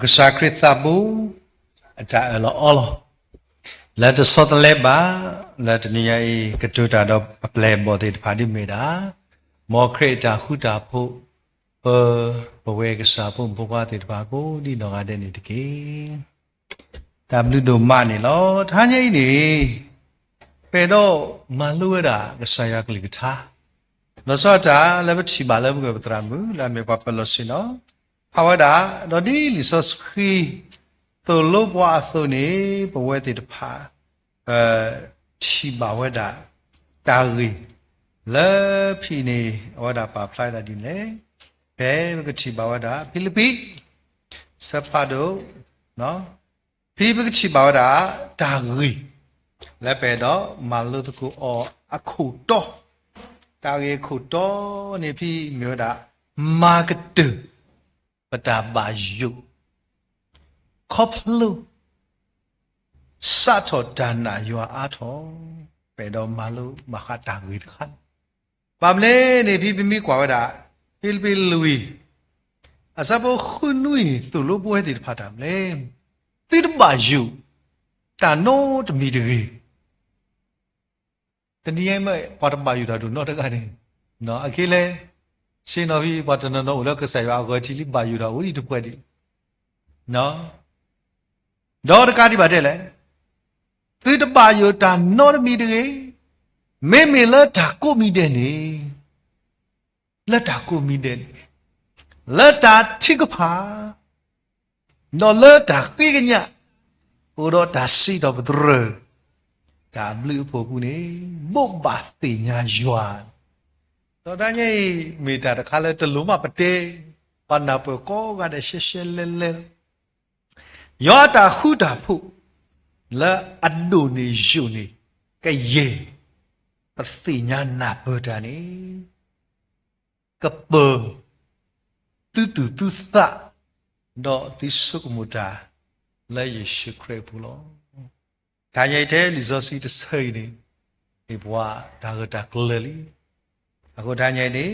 ကစၢ်ခရံာ်သးဘိ အတၢ်အၢၣ်လီၤအီလီၤ လၢတဆီတလဲဘၣ် လၢတနံၤညါအံၤ ကတိၤတၢ်ဒီးအပျဲၢ်အဘီၣ်သ့ၣ်တဖၣ်ဒ်မ့ၢ်ဒၣ် မ်ခရံာ်အတၢ်ဃူတၢ်ဖိး ပ ပဝဲကစၢ်ဖိမုၣ်ဖိခွါသ့ၣ်တဖၣ်ကိးဒ်နီၢ်ဂၤဒဲးန့ၣ်တက့ၢ်. တၢ်ဘျုးဒိၣ်မးန့ၣ်လီၤ. တဟါညါအံၤန့ၣ် ပအဲၣ်ဒိးမၤလိဝဲဒၣ်ကစၢ်ယွၤကလုၢ်ကထါ လီၤဆီဒၣ်တၢ်လၢပထံၣ်ဘၣ်လၢပကပသရၣ်မုၣ် လၢအမ့ၢ်ပှၤပၢၤလီၢ်ဆ့ၣ်နီၤ ဖးဝဲဒၣ် ဒီးဒ်လံာ်စီဆှံသိၣ်လိပှၤအသိးန့ၣ် ပဝဲသ့ၣ်တဖၣ် ပထံၣ်ဘၣ်ဝဲဒၣ် တၢ်ဂ့ၢ် လၢဖဲန့ၣ် အဝဲဒၣ်ပာ်ဖျါဝဲဒၣ်ဒ်လဲၣ်. ဖဲပကထံၣ်ဘၣ်ဝဲဒၣ် ဖံလံးပံး ဆၢဖးဒိၣ် ဖဲပကထံၣ်ဘၣ်ဝဲဒၣ် တၢ်ဂ့ၢ် လၢပအဲၣ်ဒိးမၤလိသကိးအီၤအခိၣ်တီ တၢ်ဂ့ၢ်အခိၣ်တီန့ၣ်ဖဲမ့ၢ်ဝဲဒၣ် မၤကတၢၢ် ပတၢ်ဘၣ်ယိၣ် ခီဖျိ စးထီၣ်တၢ်နာ်ယွၤအါထီၣ် ပအဲၣ်ဒိးမၤလိဘၣ်ဃးတၢ်ဂ့ၢ်တခါန့ၣ် ဘၣ်မနုၤလဲၣ်န့ၣ် ဖဲပမ့ၢ်ကွၢ်ဝဲဒၣ် ဖံလံးပံးလွံၢ် အဆၢဖိဃုနွံန့ၣ် သိၣ်လိပဝဲသ့ၣ်တဖၣ်တၢ်မနုၤလဲၣ်, သုတဘၣ်ယိၣ် တၢ်နီတမံၤတဂ့ၤ. တနံၤအံၤမ့ၢ်ပှၤတဘၣ်ယိၣ်တၢ်ဒိၣ်နီတဂၤန့ၣ် အခဲလၢာ် ဆ့ၣ်နီၤဖဲပှၤတနီၤနီၤအိၣ်လၢကစၢ်ယွၤအဂီၢ်ထံးလံ ဘၣ်ယိၣ်တၢ်အိၣ်ဒံးတပှဲၤဒံး ဒီးတကးဒံးဘၣ်ဒ်လဲၣ်, သုတဘၣ်ယိၣ်တၢ်နီတမံၤတဂ့ၤ. မ့မ့ၢ်လၢတၢ်ကိးမံၤဒဲးန့ၣ် လၢတၢ်ကိးမံၤဒဲးန့ၣ် လၢတၢ်ထုကဖၣ် ဒီးလၢတၢ်ဃ့ကညး အိၣ်ဒီးတၢ်စံးထီၣ်ပတြၢၤ တၢ်ဘျုးအဖှိၣ်အပူၤန့ၣ် ဘိးဘၣ်သ့ၣ်ညါယွၤ ဒီးတၢ်ညါအံၤ မ့ၢ်တၢ်တခါလၢတလိၣ်မးပတဲ ပှၤနၢ်ပၢၢ်ကိးဂၤဒဲးရှဲရှဲလဲလဲလီၤ. ယွၤအတၢ်ဃူတၢ်ဖိး လၢအဒိၣ်န့ၢ်ယိာ်န့ၢ် ကယဲၢ် ပသ့ၣ်ညါနၢ်ပၢၢ်တၢ်န့ၣ် ကပၢၤ သုသူၣ်သုသး ဒီးသုဆိကမိၣ်တၢ် လၢယ့ၣ်ၡူးခရံာ်အပူၤလီၤ. တၢ်ညါအံၤထဲလံာ်စီဆှံတဆၢအံၤန့ၣ် မ့ၢ်ပှၤတၢ်ဂၢၢ်တၢ်ကျၢၤလံ. အဃိတၢ်ညါအံၤန့ၣ်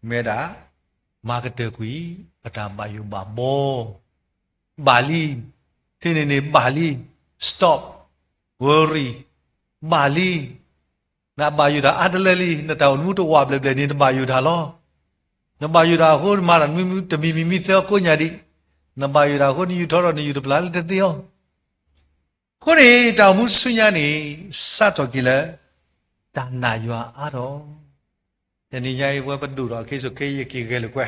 မ့ၢ်ဝဲဒၣ် မၤကတၢၢ်ကွံာ် ပတၢ်ဘၣ်ယိၣ်ဘၣ်ဘီ ဘၣ်လံ, ထဲန့ၣ်န့ၣ်ဘၣ်လံ, stop worry, ဘၣ်လံ. နဘၣ်ယိၣ်တၢ်အါတလၢလံ, နတၢ်အိၣ်မူတဝးဘျဲၣ်ဘျဲၣ်န့ၣ် နဘၣ်ယိၣ်တၢ်လီၤ. နဘၣ်ယိၣ်တၢ်အဃိ နမၤတၢ်တမံၤမံၤ တမံၤမံၤမံၤသၢအီၤကိးညါဒံး, နဘၣ်ယိၣ်တၢ်အဃိ နယူာ်ထီၣ်ဒီးနယူၣ်တပျၢ်လၢတသ့အီၤ. အဃိန့ၣ် တၢ်အိၣ်မူဆူညါန့ၣ် စးထီၣ်က့ၤလၢ တၢ်နာ်ယွၤအါထီၣ် တနံၤညါအံၤ ပဝဲပဒိၣ်ဒီး အခဲစိၤခဲအံၤ ယက့ၤဂဲၤလိာ်ကွဲ,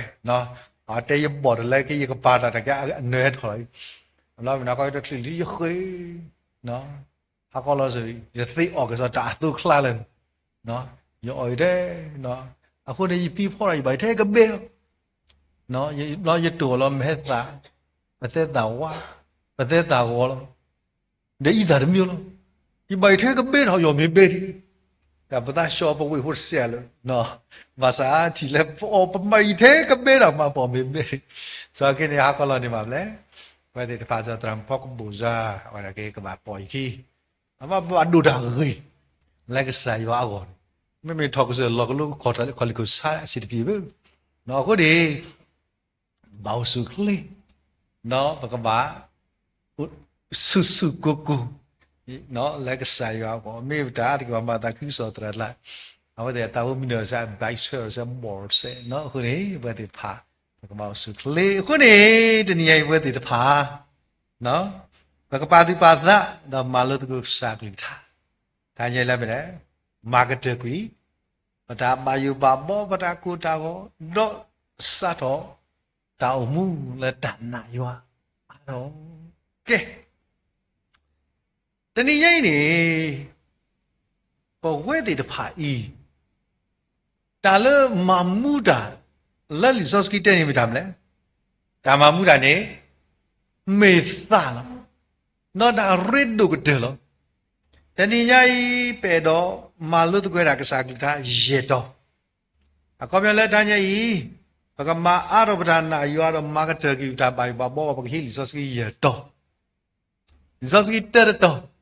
အတဲယဘီၣ်တလၢက့ၤ ယကပၤတၢ်တၢ်ကဲအနၢၤဟဲထီၣ်လီၤ. ဘျီမ့ၢ်နၤကီတချုးလံယဃ့, ဟးကီလီၤစ့ၢ် ယသ့အီၣ်ကစီၣ်တၢ်အသိးချါလၢာ်, ယအီၣ်အံၤထဲ, အဃိန့ၣ် ယပံၤဖီၣ်ဒီး ယဘၣ်ယထဲကဘဲအီၤ, ဘျီယတိၢ်အီၤလီၤ မဟဲသၣ်, ပသဲသၣ်ဝါ, ပသဲသၣ်ဂီၤလီၤ. ဒီးအံသၣ်တမံၤလီၤ. ယဘၣ်ယထဲကဘဲဒီး ယအီၣ်မ့ၤဘဲဒံး, တၢ်ပသးဆှီပဝ့ၢ်ဖိတစဲးလၢာ်, ဘၣ်ဆၣ်ထံၣ်လၢပအီၣ်ပမၤယထဲကဘဲဒီး မၤပအီၣ်မ့ၤဘဲဒံး, စီၤက့န့ၣ် ဟးကီလီၤန့ၣ်မးဖျဲၣ်, ပဝဲသ့ၣ်တဖၣ်စီၤသရၣ်ဖီကဘိၣ်စါ, အဝဲဒၣ်က့ၤကဘၣ်ပီၣ်ယခံ, အဘၣ်ဘၣ်ဒိၣ်တၢ်ဂ့ၤ, လၢကစၢ်ယွၤအဂီၢ်န့ၣ်, မ့မ့ၢ်ထီၣ်ကစၢၢ်လီၤကလိခီၣ်ထံးခီၣ်လံၤခိၣ်ဆါအဆံးတဖၣ်, အဃိန့ၣ် ဘၣ်အိၣ်ဆူၣ်ချ့, ဒီးပကဘၣ် ဆူၣ်ဆူၣ်ကိၢ်ကိၢ်, လၢကစၢ်ယွၤအဂီၢ်, မ့ၢ်ပတၢ်အါတက့ၢ်ဘၣ် မၤသးခုကစီၣ်သရၣ်တဖၣ်, အဝဲသ့ၣ်အသးဝဲမံနီၤစဲး ဘၣ်ဆၢစဲး ဘီၣ်စဲး, အဃိန့ၣ် ပဝဲသ့ၣ်တဖၣ် ပကဘၣ်အိၣ်ဆူၣ်ချ့, အဃိန့ၣ် တနံၤညါအံၤ ပဝဲသ့ၣ်တဖၣ် ပကပာ်သူၣ်ပာ်သး ဒီးမၤလိသကိးကစၢ်အကလုၢ်ကထါ, တၢ်ညါအံၤလၢမ့ၢ်လဲၣ်, မၤကတၢၢ်ကွံာ် ပတၢ်ဘၣ်ယိၣ်ဘၣ်ဘီ ပတၢ်ကိၢ်တၢ်ဂီၤ, ဒီးစးထီၣ် တၢ်အိၣ်မူလၢတၢ်နာ်ယွၤအါထီၣ်, ကဲ တနံၤညါအံၤန့ၣ် ပဝဲသ့ၣ်တဖၣ်အံၤ တၢ်လၢမၤမူတၢ် လၢလံာ်စီဆှံတဲန့ၣ်မ့ၢ်တၢ်မနုၤလဲၣ်, တၢ်မၤမူတၢ်န့ၣ် မ့ၢ်သးလီၤ, ဒီးတၢ်ရ့ဒိၣ်ကတၢၢ်လီၤ. တနံၤညါအံၤ ပအဲၣ်ဒိးမၤလိသကိးဝဲဒၣ်ကစၢ်အကလုၢ်ကထါယဲၢ်တီၤ, အခီပညီလၢတနံၤညါအံၤ ပကမၤအါထီၣ်ပတၢ်နာ်ယွၤဒီးမၤကတၢၢ်က့ၤပတၢ်ဘၣ်ယိၣ်ဘၣ်ဘီ ပကဟံးလံာ်စီဆှံယဲၢ်တီၤ လံာ်စီဆှံတၢတတီၤ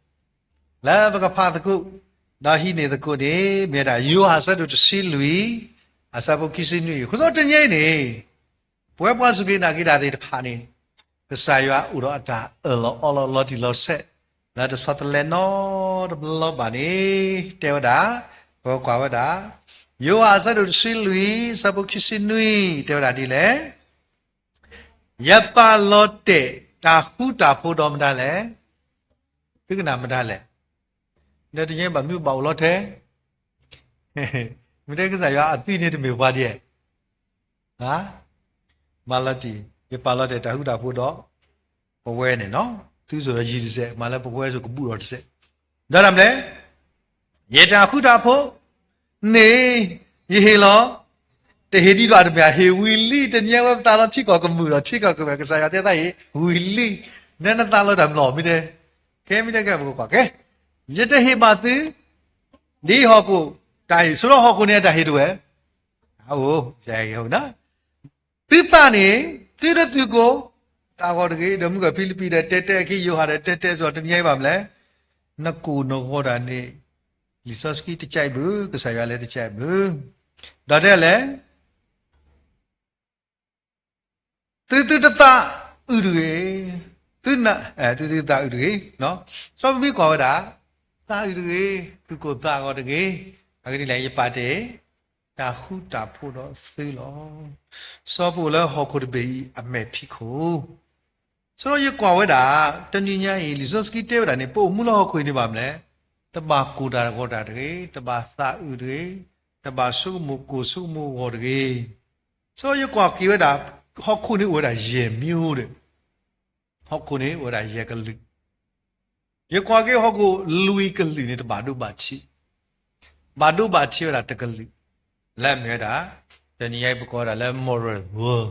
လၢပကဖးသကိး ဒီးဟံးန့ၢ်သကိးန့ၣ် မ့ၢ်ဝဲဒၣ်ယိၤဟၣ်အဆၢဒိၣ်တဆံလွံၢ် အဆၢဖိခံဆံနွံအံၤ, အဃိသတးတနံၤအံၤန့ၣ် ပဝဲပှၤစူၢ်က့ၤနာ်က့ၤတၢ်သ့ၣ်တဖၣ်န့ၣ် ကစၢ်ယွၤအိၣ်ဒီးအတၢ်အၢၣ်လီၤအီလီၤလီၤတံၢ်လီၤဆဲး လၢတဆီတလဲနီတဘျီဘၣ်န့ၣ် တဲဝဲဒၣ်, ပကွၢ်ဝဲဒၣ်, ယိၤဟၣ်အဆၢဒိၣ်တဆံလွံၢ် အဆၢဖိခံဆံနွံ တဲဝဲဒၣ်ဒ်လဲၣ်, ယပာ်လီၤတဲာ်တၢ်ဃူတၢ်ဖိးဒီးမတၤလဲၣ်. သုကနၣ်မတၤလဲၣ်. ဒီးတယဲဘၣ်မနုၤဘၣ်အိၣ်လီၤထဲ မ့ၢ်တဲကစၢ်ယွၤအသွံၣ်န့ၣ်တမ့ၢ်ပှၤဒ်လဲၣ်. မၤလီၤတံၢ်, ယပာ်လီၤတဲာ်တၢ်ဃူတၢ်ဖိးဒီး ပဝဲန့ၣ်နီၤ, သုစိၤဒီးယံၤတစဲး, မၤလၢပဝဲစိၤကဘူၣ်ထီၣ်တစဲး, ဒီးဒၣ်မလဲၣ်, ယတၢ်ဃူတၢ်ဖိးန့ၣ် ယဟ့ၣ်လီၤ တဟ့ၣ်ဒ်သိးတမ့ၢ် ဟ့ၣ်ဝံၤလံ, တနံၤအံၤဝဲပသးလီထံကီၢ်ကမုာ်ဒီး ထံကီၢ်ကမုာ် ကစၢ်ယွၤတဲသးဟ့ၣ်ဝံၤလံ, နနသးလီတၢ်မနုၤမ့ၢ်တဲ, ကဲမ့ၢ်တဲကဲပကကွၢ်ကဲ, ယတဟ့ၣ်ဘၣ်သု ဒ်ဟီၣ်ခိၣ်တၢ်ဟ့ၣ်, ဆိဒီးဟီၣ်ခိၣ်န့ၣ်အတၢ်ဟ့ၣ်တဝဲ, အအိၣ်, သုသးန့ၣ် သုတသုးကိၢ် သးဂီၤတဂ့ၤ, ဒီးမုၢ်ကီၢ်ဖံလံးပံးဒီးတဲတဲအခံ, ယိၤဟၣ်ဒီးတဲတဲအသိး တနံၤအံၤဘၣ်မနုၤလဲၣ်, နကိၢ်နဂီၤတၢ်န့ၣ် လံာ်စီဆှံတကးအံၤဘၣ်, ကစၢ်ယွၤလၢတကးအံၤဘၣ်, ဒီးတဲလဲၣ် သုသုတသးအုးတဂ့ၤ, သုသုတသးအုးတဂ့ၤ, စီၤပမံကွၢ်ဝဲဒၣ်, သးအုးတဂ့ၤ, သုးကိၢ်သးဂီၤတဂ့ၤ, အဂ့ၢ်ဒ်လဲၣ် ယပာ်တဲာ် တၢ်ဃူတၢ်ဖိးဒီးသုလီၤ. စီၤပီလူးလၢဟီၣ်ခိၣ်တဘ့ၣ်အံၤအမဲာ်ဖံးခိၣ် ဆိယကွၢ်ဝဲဒၣ်, တနံၤညါအံၤ လံာ်စီဆှံတဲဝဲဒၣ်န့ၣ် ပအိၣ်မူလၢဟီၣ်ခိၣ်အံၤန့ၣ်ဘၣ်မနုၤလဲၣ်, တဘၣ်ကိၢ်တၢ်ဂီၤတၢ်တဂ့ၤ, တဘၣ်သးအုးတဂ့ၤ, တဘၣ်ဆိကမိၣ်ကိၢ်ဆိကမိၣ်ဂီၤတဂ့ၤ. ဆိယကွၢ်က့ၤဝဲဒၣ်, ဟီၣ်ခိၣ်န့ၣ်အိၣ်ဝဲဒၣ်ယဲၢ်မံၤဒီး, ဟီၣ်ခိၣ်န့ၣ်အိၣ်ဝဲဒၣ်ယဲၢ်ကလုာ်, ယကွၢ်က့ၤဟီၣ်ခိၣ်လွံၢ်ကလုာ်န့ၣ် တဘၣ်ဒိဘၣ်ထံး, ဘၣ်ဒိဘၣ်ထံးဝဲဒၣ်တကလုာ်, လၢအမ့ၢ်ဝဲဒၣ်, တနံၤညါအံၤပကိးဝဲဒၣ်လၢ moral world,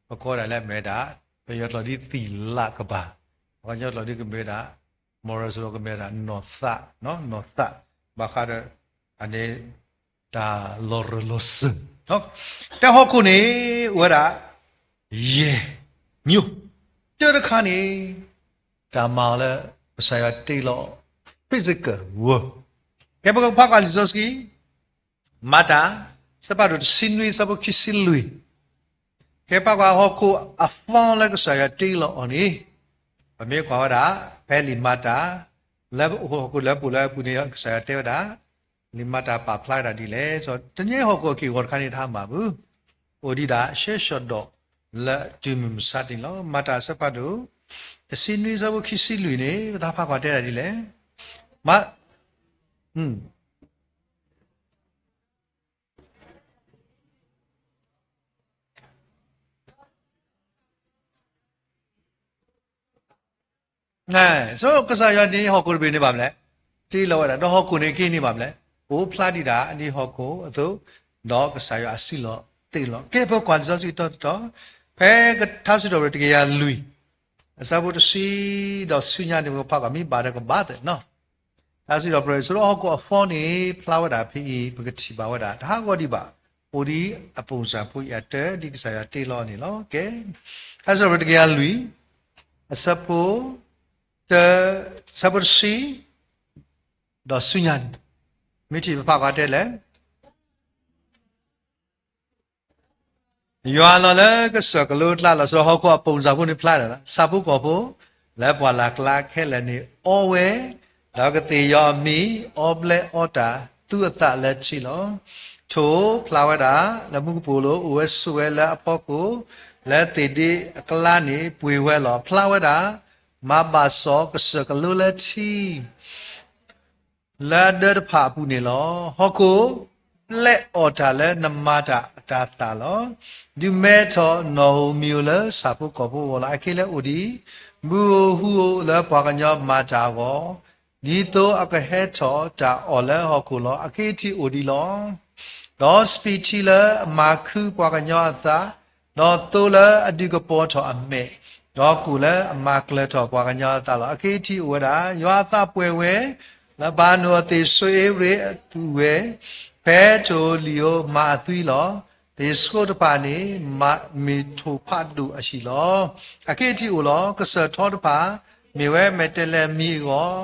ပကိးဝဲဒၣ်လၢအမ့ၢ်ဝဲဒၣ်, ပယီၤကျိာ်ဒ်သီလကပၤ, ပှၤကညီကျိာ်ဒ်ကမ့ၢ်ဝဲဒၣ်, moral ကမ့ၢ်ဝဲဒၣ် နီၢ်သး, နီၢ်သး, ဘၣ်ဃးဒီး, အန့ၣ်, တၢ်လီၤရၢၢ်လီၤစၢၤ, တၢ်ဟီၣ်ခိၣ်န့ၣ် အိၣ်ဝဲဒၣ်, ယဲၢ်မံၤ, တၢတခါန့ၣ်, တၢ်မၤအီၤလၢ, ကစၢ်ယွၤတ့လီၤ, physical world, ကဲပကဖးကွၢ်လံာ်စီဆှံ မၤတၢ်, အဆၢဖးဒိၣ်တဆံနွံ အဆၢဖိခံဆံလွံၢ်, ကဲပကွၢ်ဟီၣ်ခိၣ်အသီလၢကစၢ်ယွၤတ့လီၤအီၤန့ၣ်, ပမ့ၢ်ကွၢ်ဝဲဒၣ်, ဖဲလံာ်မၤတၢ်, လၢဟီၣ်ခိၣ်လၢပူၤလၢအပူၤန့ၣ် ကစၢ်ယွၤတဲဝဲဒၣ်, လံာ်မၤတၢ်ပာ်ဖျါဝဲဒၣ်ဒ်လဲၣ်, တနံၤအံၤဟီၣ်ခိၣ်အက့ၢ်အဂီၤတခါန့ၣ်တဟါမၢ်ဘၣ်, အိၣ်ဒံးဒၣ်ဆှဲဆှီၣ်ဒီး, လၢတုၤမုၢ်မဆါတနံၤလီၤ. မၤတၢ်အဆၢဖးဒိၣ်, တဆံနွံ အဆၢဖိခံဆံလွံၢ်န့ၣ် ပသးဖးကွၢ်တဲဒၣ်ဒ်လဲၣ်, မၤ ကစၢ်ယွၤန့ၣ်ဟီၣ်ခိၣ်တဘ့ၣ်န့ၣ်ဘၣ်မနုၤလဲၣ်, တ့လီၤဝဲဒၣ် ဒီးဟီၣ်ခိၣ်န့ၣ်က့န့ၣ်ဘၣ်မနုၤလဲၣ်, အိၣ်ဖျါဒံးဒၣ်ဒ်ဟီၣ်ခိၣ်အသိး, ဒီးကစၢ်ယွၤအစံၣ်လီၤတ့လီၤ. ကဲပကွၢ်လံာ်စီဆှံတီတီ, ဖဲထါစံးထီၣ်ပတြၢၤတကယၤလွံၢ်, အဆၢဖိတဆံ, ဒီးဆူညါန့ၣ် ပကဖးကွၢ်မ့ၢ်ဘၣ်ဒီးကဘၣ်သ့ၣ်နီၤ တၢ်စံးထီၣ်ပတြၢၤ ဆိဒီးဟီၣ်ခိၣ်အသီန့ၣ် ဖျါဝဲဒၣ်ဖဲအံၤ ပကထံၣ်ဘၣ်ဝဲဒၣ် တဟးဂီၤဒံးဘၣ်, အိၣ်ဒံးအပုံစံဖိအံၤအတၢ် ဒ်ကစၢ်ယွၤတ့လီၤန့ၣ်လီၤ. ကဲ, တၢ်စံးထီၣ်ပတြၢၤတကယၤလွံၢ်, အဆၢဖိ, အဆၢဖိတဆံ, ဒီးဆူညါန့ၣ်, မ့ၢ်ထံၣ်ပဖးကွၢ်တဲလဲၣ် ယွၤလီၤလၢကစၢၢ်ကလိကျါလီၤ. ဆိဒီးဟီၣ်ခိၣ်အပုံစံဖိန့ၣ်ဖျါဒၣ်လီၤ. ဆၣ်ဖိကီၢ်ဖိ, လၢပှၢ်လၢ်ကျါခဲလၢာ်န့ၣ်အီဝဲ, ဒီးကသ့ၣ်ယီၤအမံၤ, အီဘျဲၣ်အီတၢ်, သူအသးလၢထံလီၤ. ထိၣ်ဖျါဝဲဒၣ်, လၢမူကပိာ်လိၤ, အိၣ်ဝဲဆိးဝဲလၢအဖီခိၣ်, လၢသ့ၣ်ဒ့အကျါန့ၣ် ပှ့ၤဝဲလီၤ. ဖျါဝဲဒၣ်, မၤဘၣ်စီၣ်ကစၢၢ်ကလိလၢထံ လၢအဒၢတဖၣ်အပူၤန့ၣ်လီၤ. ဟီၣ်ခိၣ်ဘျဲၣ်အီၣ်တၢ်လၢနမၤတၢ်အတၤသၣ်လီၤ. ဒုးမဲထီၣ်နီၣ်ဧိၤမံၤဧိၤလၢဆၣ်ဖိကီၢ်ဖိအဂီၢ်လီၤ. အခဲလၢာ်အိၣ်ဒံး, ဘုဧိၤဟုဧိၤလၢပှၤကညီမၤတၢ်အဂီၢ်, ဒ်သိးအကဟဲထီၣ်တၢ်အီၣ်လၢဟီၣ်ခိၣ်လီၤ. အက့ထံၣ်အိၣ်ဒံးလီၤ. ဒီးစပံးထံလၢအမၤခုပှၤကညီအသး, ဒီးသိလၢအဒုးကပီၤထီၣ်အမဲာ်, ဒီးကိၣ်လၢအမၤကျၢၤထီၣ်ပှၤကညီအသးလီၤ. အက့ထံၣ်အိၣ်ဝဲဒၣ်, ယွၤအသးပှဲၤဝဲ, လၢဘၤနိၣ်အသ့ၣ်ဆိအ့ရ့းအသူၣ်ဝဲ, ဖဲထိၣ်ဧိၤလံၣ်ဧိၤမၤအသွံလီၤ. သ့ၣ်ဆိတဖၣ်န့ၣ်, မ့ၢ်ထိၣ်ဖးဒိၣ်အဟံၣ်လီၤ. အက့ထံၣ်အိၣ်လီၤ. ကစၢၢ်ထီတဖၣ်, မ့ၢ်ဝဲမဲာ်တဲၤလဲၤမံၤအဂီၢ်,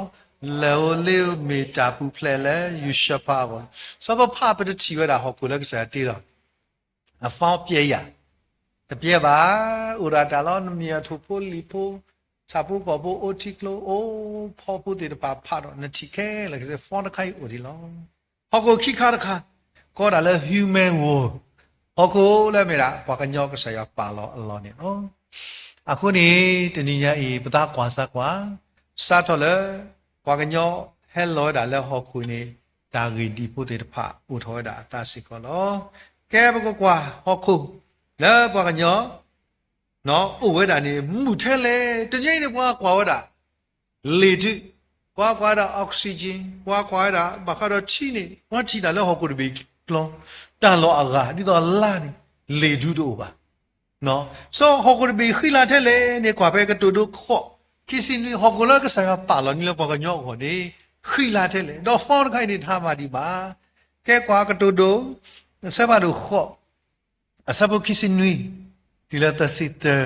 လၢၢ်ဧိၤလ့ဧိၤမ့ၢ်တၢ်ပူၤဖျဲးလၢယူၤၡဖးအဂီၢ်လီၤ. စီၤပဖးပတထံၣ်ဝဲဒၣ်ဟီၣ်ခိၣ်လၢကစၢ်ယွၤတ့လီၤ. အသီပျဲယၤ, တပျဲဘၣ်, အိၣ်ဒီးတၢ်လီၤ. နမ့ၢ်အထိၣ်ဖိလံာ်ဖိ, ဆၣ်ဖိကီၢ်ဖိ, အိၣ်ထံကျိ, အိၣ်ဖီဖိသ့ၣ်တဖၣ်ဖးဒီး နထံၣ်ခဲလၢာ် ကစၢ် phone တခါအံၤအိၣ်ဒံးလီၤ. ဟီၣ်ခိၣ်ခံခါတခါ, ကိးဒၣ်လၢ human world, ဟီၣ်ခိၣ်လၢအမ့ၢ်ဒၣ် ပှၤကညီကစၢ်ယွၤပာ်လီၤအလီၢ်န့ၣ်လီၤ. အဃိန့ၣ် တနံၤညါအံၤ ပသးကွၢ်စၢ်ကွၢ်, စးထီၣ်လၢ ပှၤကညီဟဲလီၤဝဲဒၣ်လၢဟီၣ်ခိၣ်န့ၣ် တၢ်ဂ့ၢ်ဒ်ဖိသ့ၣ်တဖၣ်အိၣ်ထီၣ်ဝဲဒၣ်အသးစ့ၢ်ကီးလီၤ. ကဲပကကွၢ်ဟီၣ်ခိၣ် လၢပှၤကညီ အိၣ်ဝဲဒၣ်န့ၣ် မုာ်ထဲလဲၣ်. တနံၤအံၤန့ၣ် ပှၤကွၢ်ဝဲဒၣ် လေထု, ပှၤကွၢ်ဝဲဒၣ် oxygen, ပှၤကွၢ်ဝဲဒၣ် ဘၣ်ဃးဒီးထံန့ၣ် ပှၤထံၣ်တၢ်လၢဟီၣ်ခိၣ်တဘ့ၣ်ကျီ, တၢ်လီၢ်အဂၤ ဒ်သိးလါန့ၣ် လေထုတအိၣ်ဘၣ်. စီၤဟီၣ်ခိၣ်တဘ့ၣ်ဃံလၤထဲလဲၣ်န့ၣ် ကွၢ်ဖဲကတိၤဒိ ဃိး, ခံဆံနွံ, ဟီၣ်ခိၣ်လၢကစၢ်ယွၤပာ်လီၤန့ၣ်လၢပှၤကညီအဂီၢ်န့ၣ် ဃံလၤထဲလဲၣ်. ဒီး phone တခါအံၤန့ၣ် တဟါမၢ်ဒံးဘၣ်. ကဲကွၢ်ကတိၤဒိ အဆၢဖးဒိၣ်ဃိး အဆၢဖိခံဆံနွံ, တုၤလၢသၢဆံတၢ,